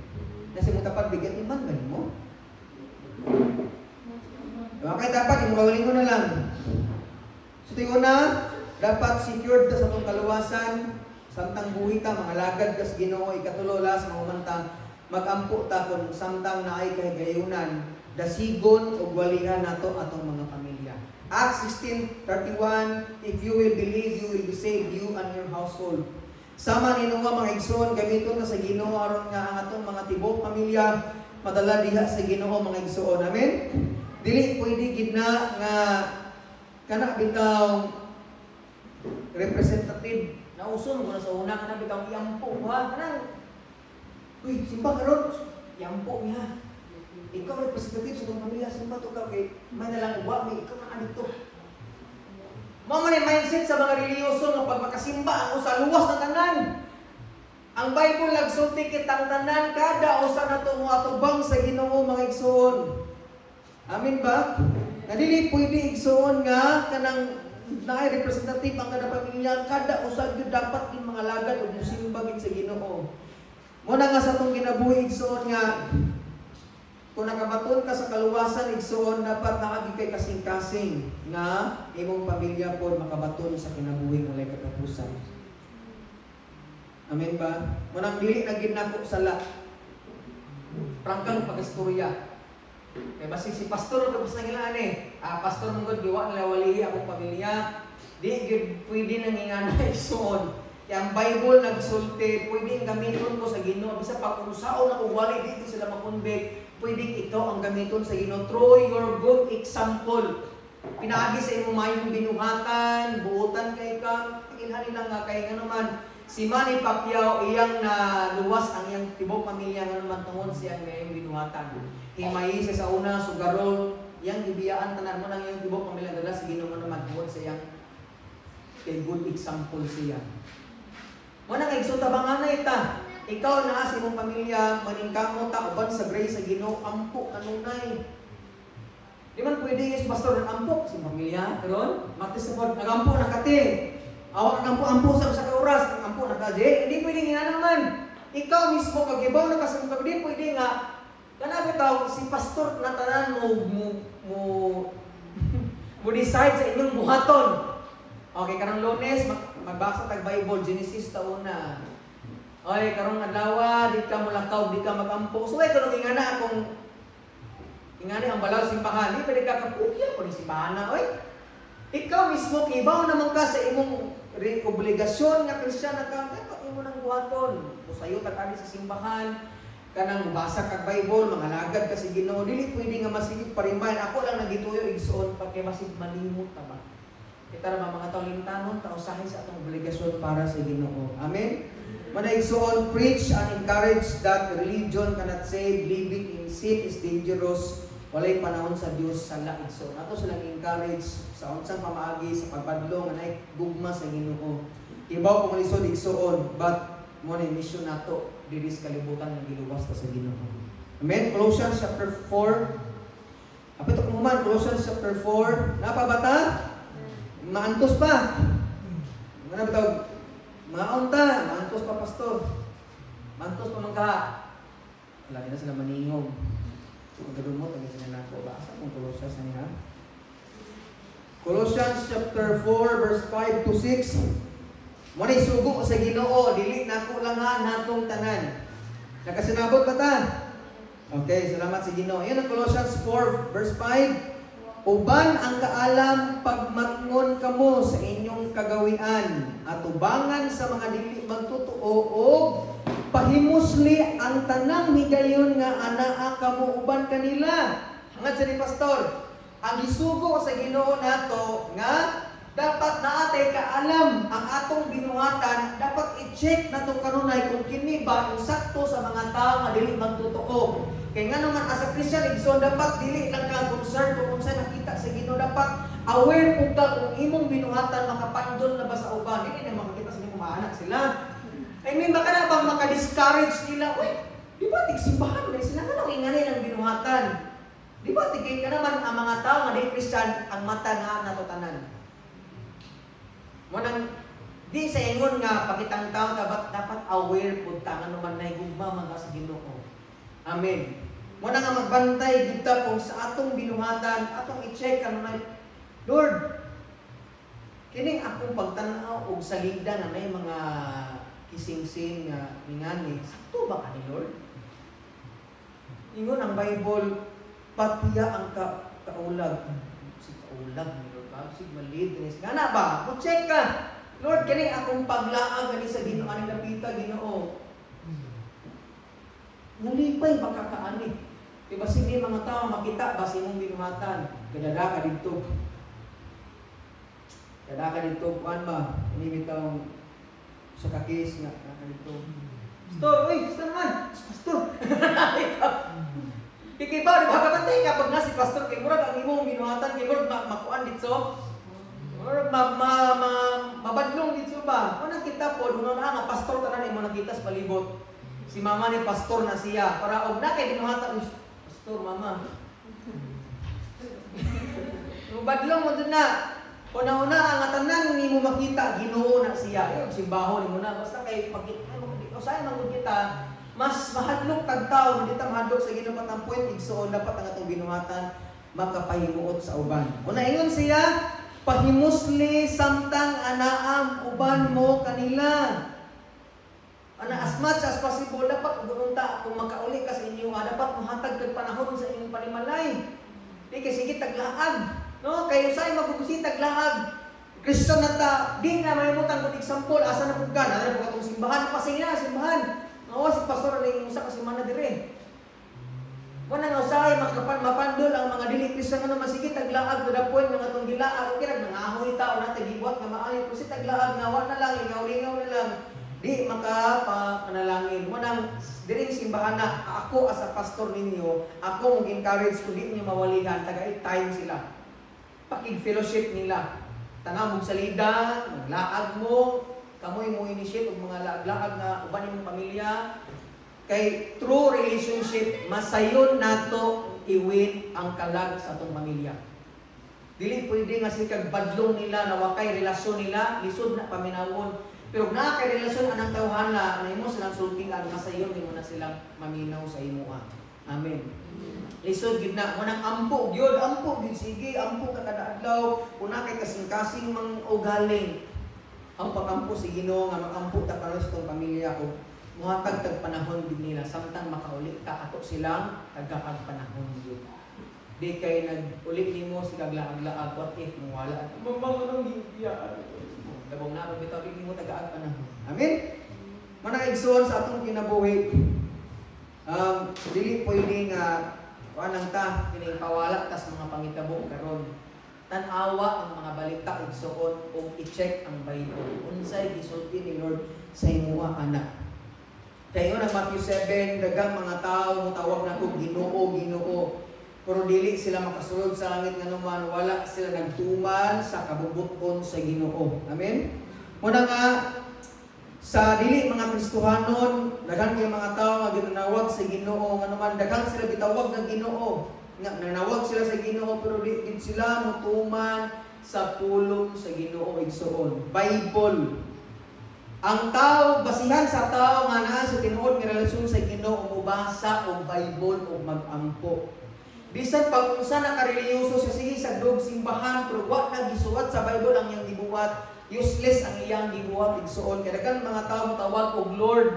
Nasa imong tapat, giatiman ba nimo? Okay, dapat imong kaugalingon na lang. So, una, dapat secured ta sa atong kaluwasan, samtang buhi ta, mga lagad ka sa Ginoo. Ikatulo, last, mga umanta, magampo ta kung samtang naay kahigayunan, dasigon ug walihan nato atong mga pamilya. Acts 16:31, "If you will believe, you will be saved, you and your household." Sama ni Noah, mga igsoon, gamiton na sa Ginoo aron nga ang atong mga tibuok pamilya madala diha sa Ginoo, mga igsoon. Amen? Dili pwede gid na nga kana bitaw representative na uso mo na sa una, kana bitaw yampo ha, kanang, "Uy, simba karon, yampo niya. Ikaw representative sa itong pamilya, simba to ka kay may nalang uwa, may ikaw na dito." Mao man ang mindset sa mga relihiyoso nga pag makasimba ang usa, luwas na tanan. Ang Bible nagsulti kitang tanan, kada usa nato mo atubang sa Ginoo, mga igsoon. Amen ba? Na dili pwede, igsoon, nga kanang naay representative ang kada pamilya, kada usa gyud dapat din mga lagad ug musimba gid sa Ginoo. Mo na nga sa atong kinabuhi, igsoon, nga kung nakabaton ka sa kaluwasan, igsoon, dapat naa gyud kay kasing-kasing nga imong pamilya po makabaton sa kinabuhi walay katapusan. Amen ba? Mo nang dili na gid nako sala. Prangkang pag-istorya. Kay basig si pastor tapos na ngilaan eh. "Ah, pastor mo gud giwa nila walihi akong pamilya." Di gid pwede nang ingana, igsoon. Kaya ang Bible nagsulti, pwedeng gamiton ko sa Ginoo bisa pag unsaon ako wali, di sila makonvict, pwedeng ikaw ang gamiton sa Ginoo through your good example. Pinaagi sa imong mayong binuhatan, buotan kay ka, ilhan nila nga kay nga naman Si Manny Pacquiao, iyang naluwas ang iyang tibok pamilya nga naman tungod siyang mayong binuhatan. Himayi siya sa una, sugarol, iyang gibiyaan tanan mo nang iyang tibok pamilya dala sa Ginoo naman tungod sa iyang kay good example siya. Mo na kay tabanganay ta. Ikaw na sa imong pamilya maningkamot ta uban sa grace sa Ginoo, ampo kanunay. Di man pwede is pastor ng ampo sa pamilya karon, matis sa pod nagampo na kati. Awak nagampo-ampo sa usa ka oras, nagampo na ka je, hindi pwede nga naman. Ikaw mismo kagibaw na ka sa imong di pwede nga kana bitaw si pastor na tanan mo mo mo mo decide sa inyong buhaton. Okay, karong Lunes magbasa tag Bible, Genesis tauna. Oy, karong adlaw di ka molakaw, di ka magampo. So ay karong ingana akong ingani ang balaw simbahan, di pwede ka kapugya ko ni simbahan na oy. Ikaw mismo kibaw naman ka sa imong obligasyon nga Kristiyan ka, dapat imo nang buhaton. Usayo ta kani sa simbahan, kanang basa kag Bible, mangalagad ka sa Ginoo, dili pwede nga masigig parimbay. Ako lang nagituyo igsoon pa kay masig malimot ta ba. Kita ra mga tawo limtanon ta usahay sa atong obligasyon para sa Ginoo. Amen. Mana igsoon, preach and encourage that religion cannot save, living in sin is dangerous. Walay panahon sa Dios sala igsoon. Ato silang encourage sa unsang pamaagi sa pagbadlong nga naay gugma sa Ginoo. Ibaw kung lisod igsoon, but mo ni mission nato diri sa kalibutan nga giluwas ta sa Ginoo. Amen. Colossians chapter 4. Apit ko man Colossians chapter 4. Napa ba ta? Maantos pa. Ngano bitaw? Maon ta, maantos pa pastor. Maantos pa man ka. Wala na sila maningog. Magdumot ang sila nako ba sa kung Colossians na niya. Colossians chapter 4 verse 5 to 6. Mo ni sugo sa Ginoo, dili nako lang ha natong tanan. Nakasinabot ba ta? Okay, salamat sa Ginoo. Yan ang Colossians 4 verse 5. Uban ang kaalam pagmatngon kamo sa inyong kagawian at ubangan sa mga dili magtotoo og pahimusli ang tanang higayon nga anaa kamo uban kanila. Hangad sa ni pastor, ang gisugo sa Ginoo nato nga dapat naatay kaalam ang atong binuhatan, dapat i-check nato kanunay kung kini ba ang sakto sa mga tao nga dili magtotoo. Kay nga naman as a Christian igsoon, dapat dili lang ka concerned kung unsa nakita sa Ginoo, dapat aware pud ka kung imong binuhatan makapandol na ba sa uban. Dili na makakita sa imong mga anak sila. I mean, baka na bang maka-discourage nila, uy, di ba tigsimbahan man sila nga nang ingani ng binuhatan? Di ba tigay ka naman ang mga tao nga di Christian ang mata nga nato tanan. Mo nang di sa ingon nga pakitang tao dapat dapat aware pud ta nga naman nay gugma man ka sa Ginoo. Amen. Mo na nga magbantay gid ta kung sa atong binuhatan atong i-check kanunay, Lord, kining akong pagtan-aw og salida nga may mga kisingsing nga ningani, sakto ba ka ni Lord? Ingon ang Bible, patiya ang kaulag. Si kaulag ni Lord ba? Si malid ni ngana ba? Mo check ka. Lord, kining akong paglaag ani sa Ginoo ani lapita Ginoo. Nalipay makakaani. Diba sige mga tao makita ba sa imong binuhatan? Kadada ka didto. Kada ka didto kuan ba? Ini bitaw sa kakis nga ka didto. Pastor, uy, basta naman. Pastor. Kay ba, di ba kabantay ka pag na si pastor kay murag ang imong binuhatan kay murag makuan didto. Murag mabadlong didto ba? Unang kita po, una na nga pastor tanan imo nakita sa palibot. Si mama ni pastor na siya para og na kay binuhatan, uy, pastor mama. Badlong mo dun na. Una-una ang tanan nimo makita Ginoo na siya. Ay, simbaho nimo na basta kay pagkita usahay man gud kita mas mahadlok tag tawo, hindi ta mahadlok sa Ginoo patang point igsoon dapat ang atong binuhatan makapahimuot sa uban. Una ingon siya, pahimusli samtang anaam uban mo kanila. Ana as much as possible dapat unta kung makauli ka sa inyo, dapat mohatag kag panahon sa inyong panimalay. Di kay sige taglaag, no? Kay usay magugusi taglaag. Kristo na ta, di na mahimutang good example asa na pud ka, naa na atong simbahan, pasing na simbahan. Ngawa si pastor ning usa ka semana dire. Wala nga usahay mapandol ang mga dili Kristiyan nga masige taglaag to the point nga atong gilaag okay ra nangahoy ta o na tagibuhat nga maayo pero si taglaag nga wa na lang ingaw-ingaw na lang. Di makapanalangin. Mo nang diring simbahan na ako as a pastor ninyo, ako mo encourage kung di niyo mawalihan, taga time sila. Pakig-fellowship nila. Tanaw mong salida, maglaag mo, kamoy mo initiate og mga laag-laag nga uban nimong pamilya. Kay true relationship, masayon nato iwin ang kalag sa atong pamilya. Dili pwede nga sikag badlong nila na wakay relasyon nila, lisod na paminawon. Pero naa kay relasyon anang tawhana, na imo silang sultingan, masayon nimo na silang maminaw sa imuha. Amen. Lisod gid na mo nang ampo gyud, ampo gyud sige, ampo ka kada adlaw, kun kay kasing-kasing mang ugaling. Ang pagampo sa Ginoo nga makampo ta karon sa itong pamilya og muhatag tag panahon gid nila samtang makauli ta ato silang tagakag panahon gyud. Di kay nag-uli nimo sila laag-laag, what if mawala at mamang anong gibiyaan. Dabong na bitaw di nimo tagaag panahon. Amen. Mana igsoon sa atong kinabuhi. Dili pwede nga kuan lang ta kining pawala tas mga pangitabo karon. Tan-awa ang mga balita igsoon ug i-check ang Bible. Unsay gisulti ni Lord sa imuha anak. Kayo ang Matthew 7, daghang mga tao motawag nako Ginoo, Ginoo. Pero dili sila makasulod sa langit nganuman wala sila nagtuman sa kabubuton sa Ginoo. Amen. Muna nga sa dili mga Kristohanon, daghan kay mga tao nga ginanawag sa Ginoo nganuman daghan sila gitawag ng Ginoo. Nga nanawag sila sa Ginoo pero di gid sila motuman sa pulong sa Ginoo igsoon. Bible. Ang tao, basihan sa tao nga naa sa tinuod nga relasyon sa Ginoo, mobasa og Bible og magampo. Bisan pag unsa na kareliyoso siya sige sa dog simbahan pero wa na gisuwat sa Bible ang iyang gibuhat, useless ang iyang gibuhat igsoon. Kay daghan mga tao motawag og Lord.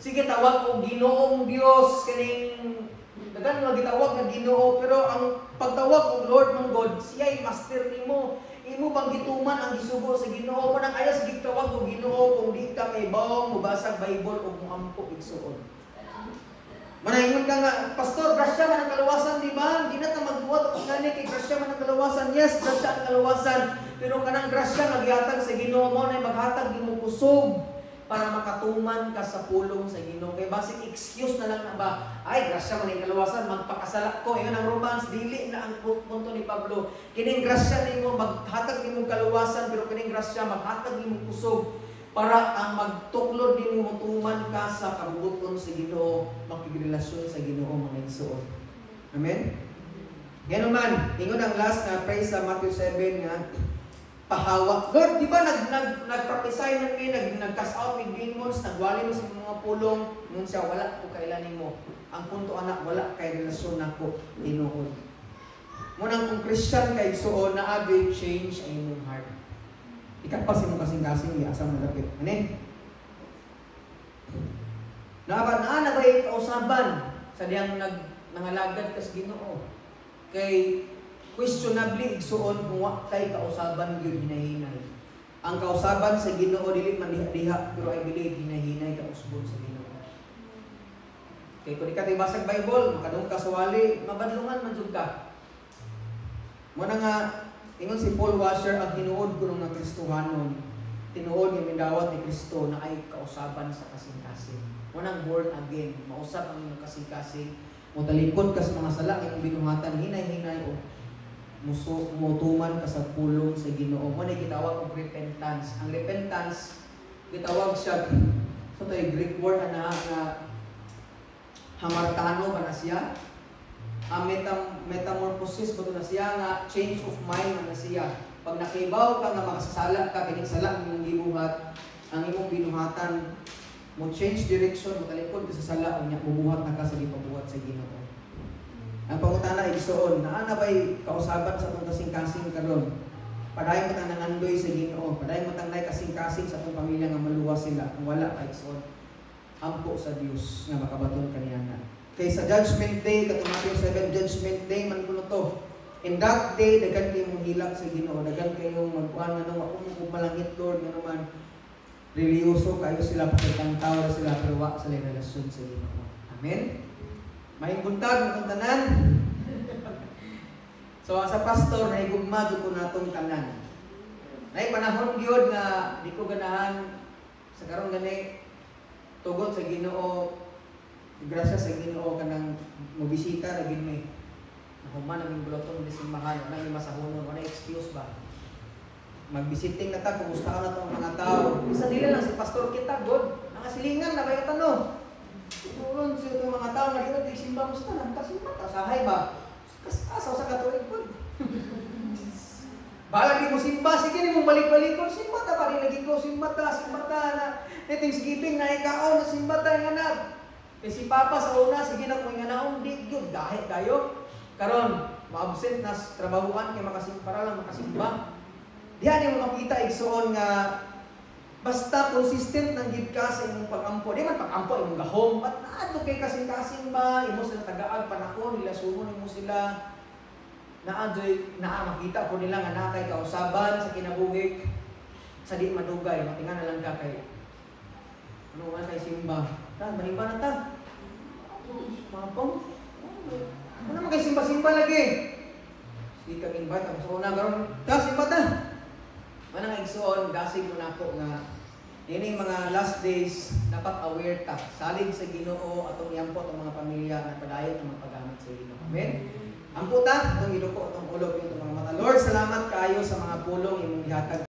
Sige tawag og Ginoong Dios kining daghan mga gitawag nga Ginoo pero ang pagtawag og Lord mong God, siya'y master nimo. Imo bang gituman ang gisugo sa Ginoo? Mo nang ayos gitawag og Ginoo kung di ka kay bawang mobasag Bible og moampo igsoon. Manaingon ka nga, pastor, grasya man ang kalawasan, di ba? Di na ta magbuhat og ngani kay grasya man ang kalawasan. Yes, grasya ang kalawasan. Pero kanang grasya nga gihatag sa Ginoo mo na maghatag nimo kusog para makatuman ka sa pulong sa Ginoo. Kay basig excuse na lang na ba, ay grasya man ang kalawasan, magpakasala ko. Ingon ang Romans, dili na ang punto ni Pablo. Kining grasya nimo maghatag nimo kalawasan, pero kining grasya maghatag nimo kusog para ang magtuklod nimo motuman ka sa kabubuton sa Ginoo, makigrelasyon sa Ginoo mga igsoon. Amen. Ngano man, ingon ang last na praise sa Matthew 7 nga pahawa. Lord, di ba nag-prophesy man mi, nag-cast out with demons, nagwali mo sa mga pulong, nung siya wala ko kailan nimo. Ang punto anak, wala kay relasyon nako tinuod. Munang kung Christian kay igsoon, naagay change ang imong heart. Ikapas imong kasing-kasing, di asa mo dapit. Ani? Naa na ba kausaban sa diyang nangalagad kas Ginoo? Kay questionably igsuon kung wa kay kausaban gyud hinahinay. Ang kausaban sa Ginoo dili man diha-diha, pero I believe hinahinay kausbon sa Ginoo. Kay kung di ka tibasag Bible, makadung ka sa wali, mabadlungan man jud ka. Muna nga ingon si Paul Washer, ang tinuod kuno nga Kristohanon, tinuod nga mindawat ni Kristo na ay kausaban sa kasing-kasing. Munang born again, mausap ang inyong kasing-kasing, motalikod ka sa mga sala nga imong binuhatan, hinay-hinay o mutuman ka sa pulong sa Ginoo. Mo na gitawag og repentance. Ang repentance gitawag siya sa so, Greek word ana nga hamartano ba na siya? Ang metamorphosis ba na siya nga change of mind man na siya. Pag nakibaw ka nga makasasala ka kining sala ang imong gibuhat, ang imong binuhatan mo change direction, mo talikod ka sa sala unya mubuhat na ka sa gipabuhat sa Ginoo. Ang pangutana igsoon, naa na bay kausaban sa atong kasing-kasing karon? Padayon matang nangandoy sa Ginoo, padayon matang nay kasing-kasing sa atong pamilya nga maluwas sila. Kung wala pa igsoon, ampo sa Dios nga makabaton kaniya na. Kay sa Judgment Day, katong Matthew 7, Judgment Day man kuno to. In that day, daghan kayong mohilak sa Ginoo, daghan kayong magkuan nga wa ko malangit Lord nga naman relihiyoso kayo sila, pakitang tao sila pero wa sa relasyon sa Ginoo. Amen. Maayong buntag atong tanan. So sa pastor nahigugma jud ko natong tanan. Nay panahon gyud nga di ko ganahan sa karon gani Tugot sa Ginoo, grasya sa Ginoo, kanang mobisita ra gid mi. Nahuman naming buloton di simbahan, wala mi masahunon, wala excuse ba. Magbisiting na ta, kumusta ka na itong mga tao. Isa nila lang si pastor kita, God. Nakasilingan na ba yung tanong? Siguro sa itong mga tao nga dito, di simba, musta na, kasimba ta, sahay ba? Kas asa sa katuig, God. Bahala di mo simba, sige ni mong balik-balikon, simba ta pa rin lagi ko, simba ta na. Ni Thanksgiving na ikaon, na simba ta nga na. Kay si Papa sa una, sige na kung nga naong di gyud dahil kayo. Karon, ma-absent na sa trabahuan kay makasimba para lang makasimba. Diha ni mo makita, igsuon, nga basta consistent nang gid ka sa imong pag-ampo. Di man pag-ampo imong gahom, but naadto kay kasing-kasing ba, imo sila tagaag panahon, nila sunon nimo sila. Naa naa makita po nila nga naa kay kausaban sa kinabuhi sa di madugay, matinga na lang ka kay ano man kay simba. Ta, manimba na ta. Mapong. Ano man kay simba-simba lagi? Sige kag invite ang sa una karon. Ta, simba ta. Manang igsuon, dasig mo nako nga nining mga last days dapat aware ta. Salig sa Ginoo, atong iampo atong mga pamilya nga padayon ang paggamit sa Ginoo. Amen. Ampo ta, atong giduko atong ulo, atong mga mata. Lord, salamat kaayo sa mga pulong imong gihatag.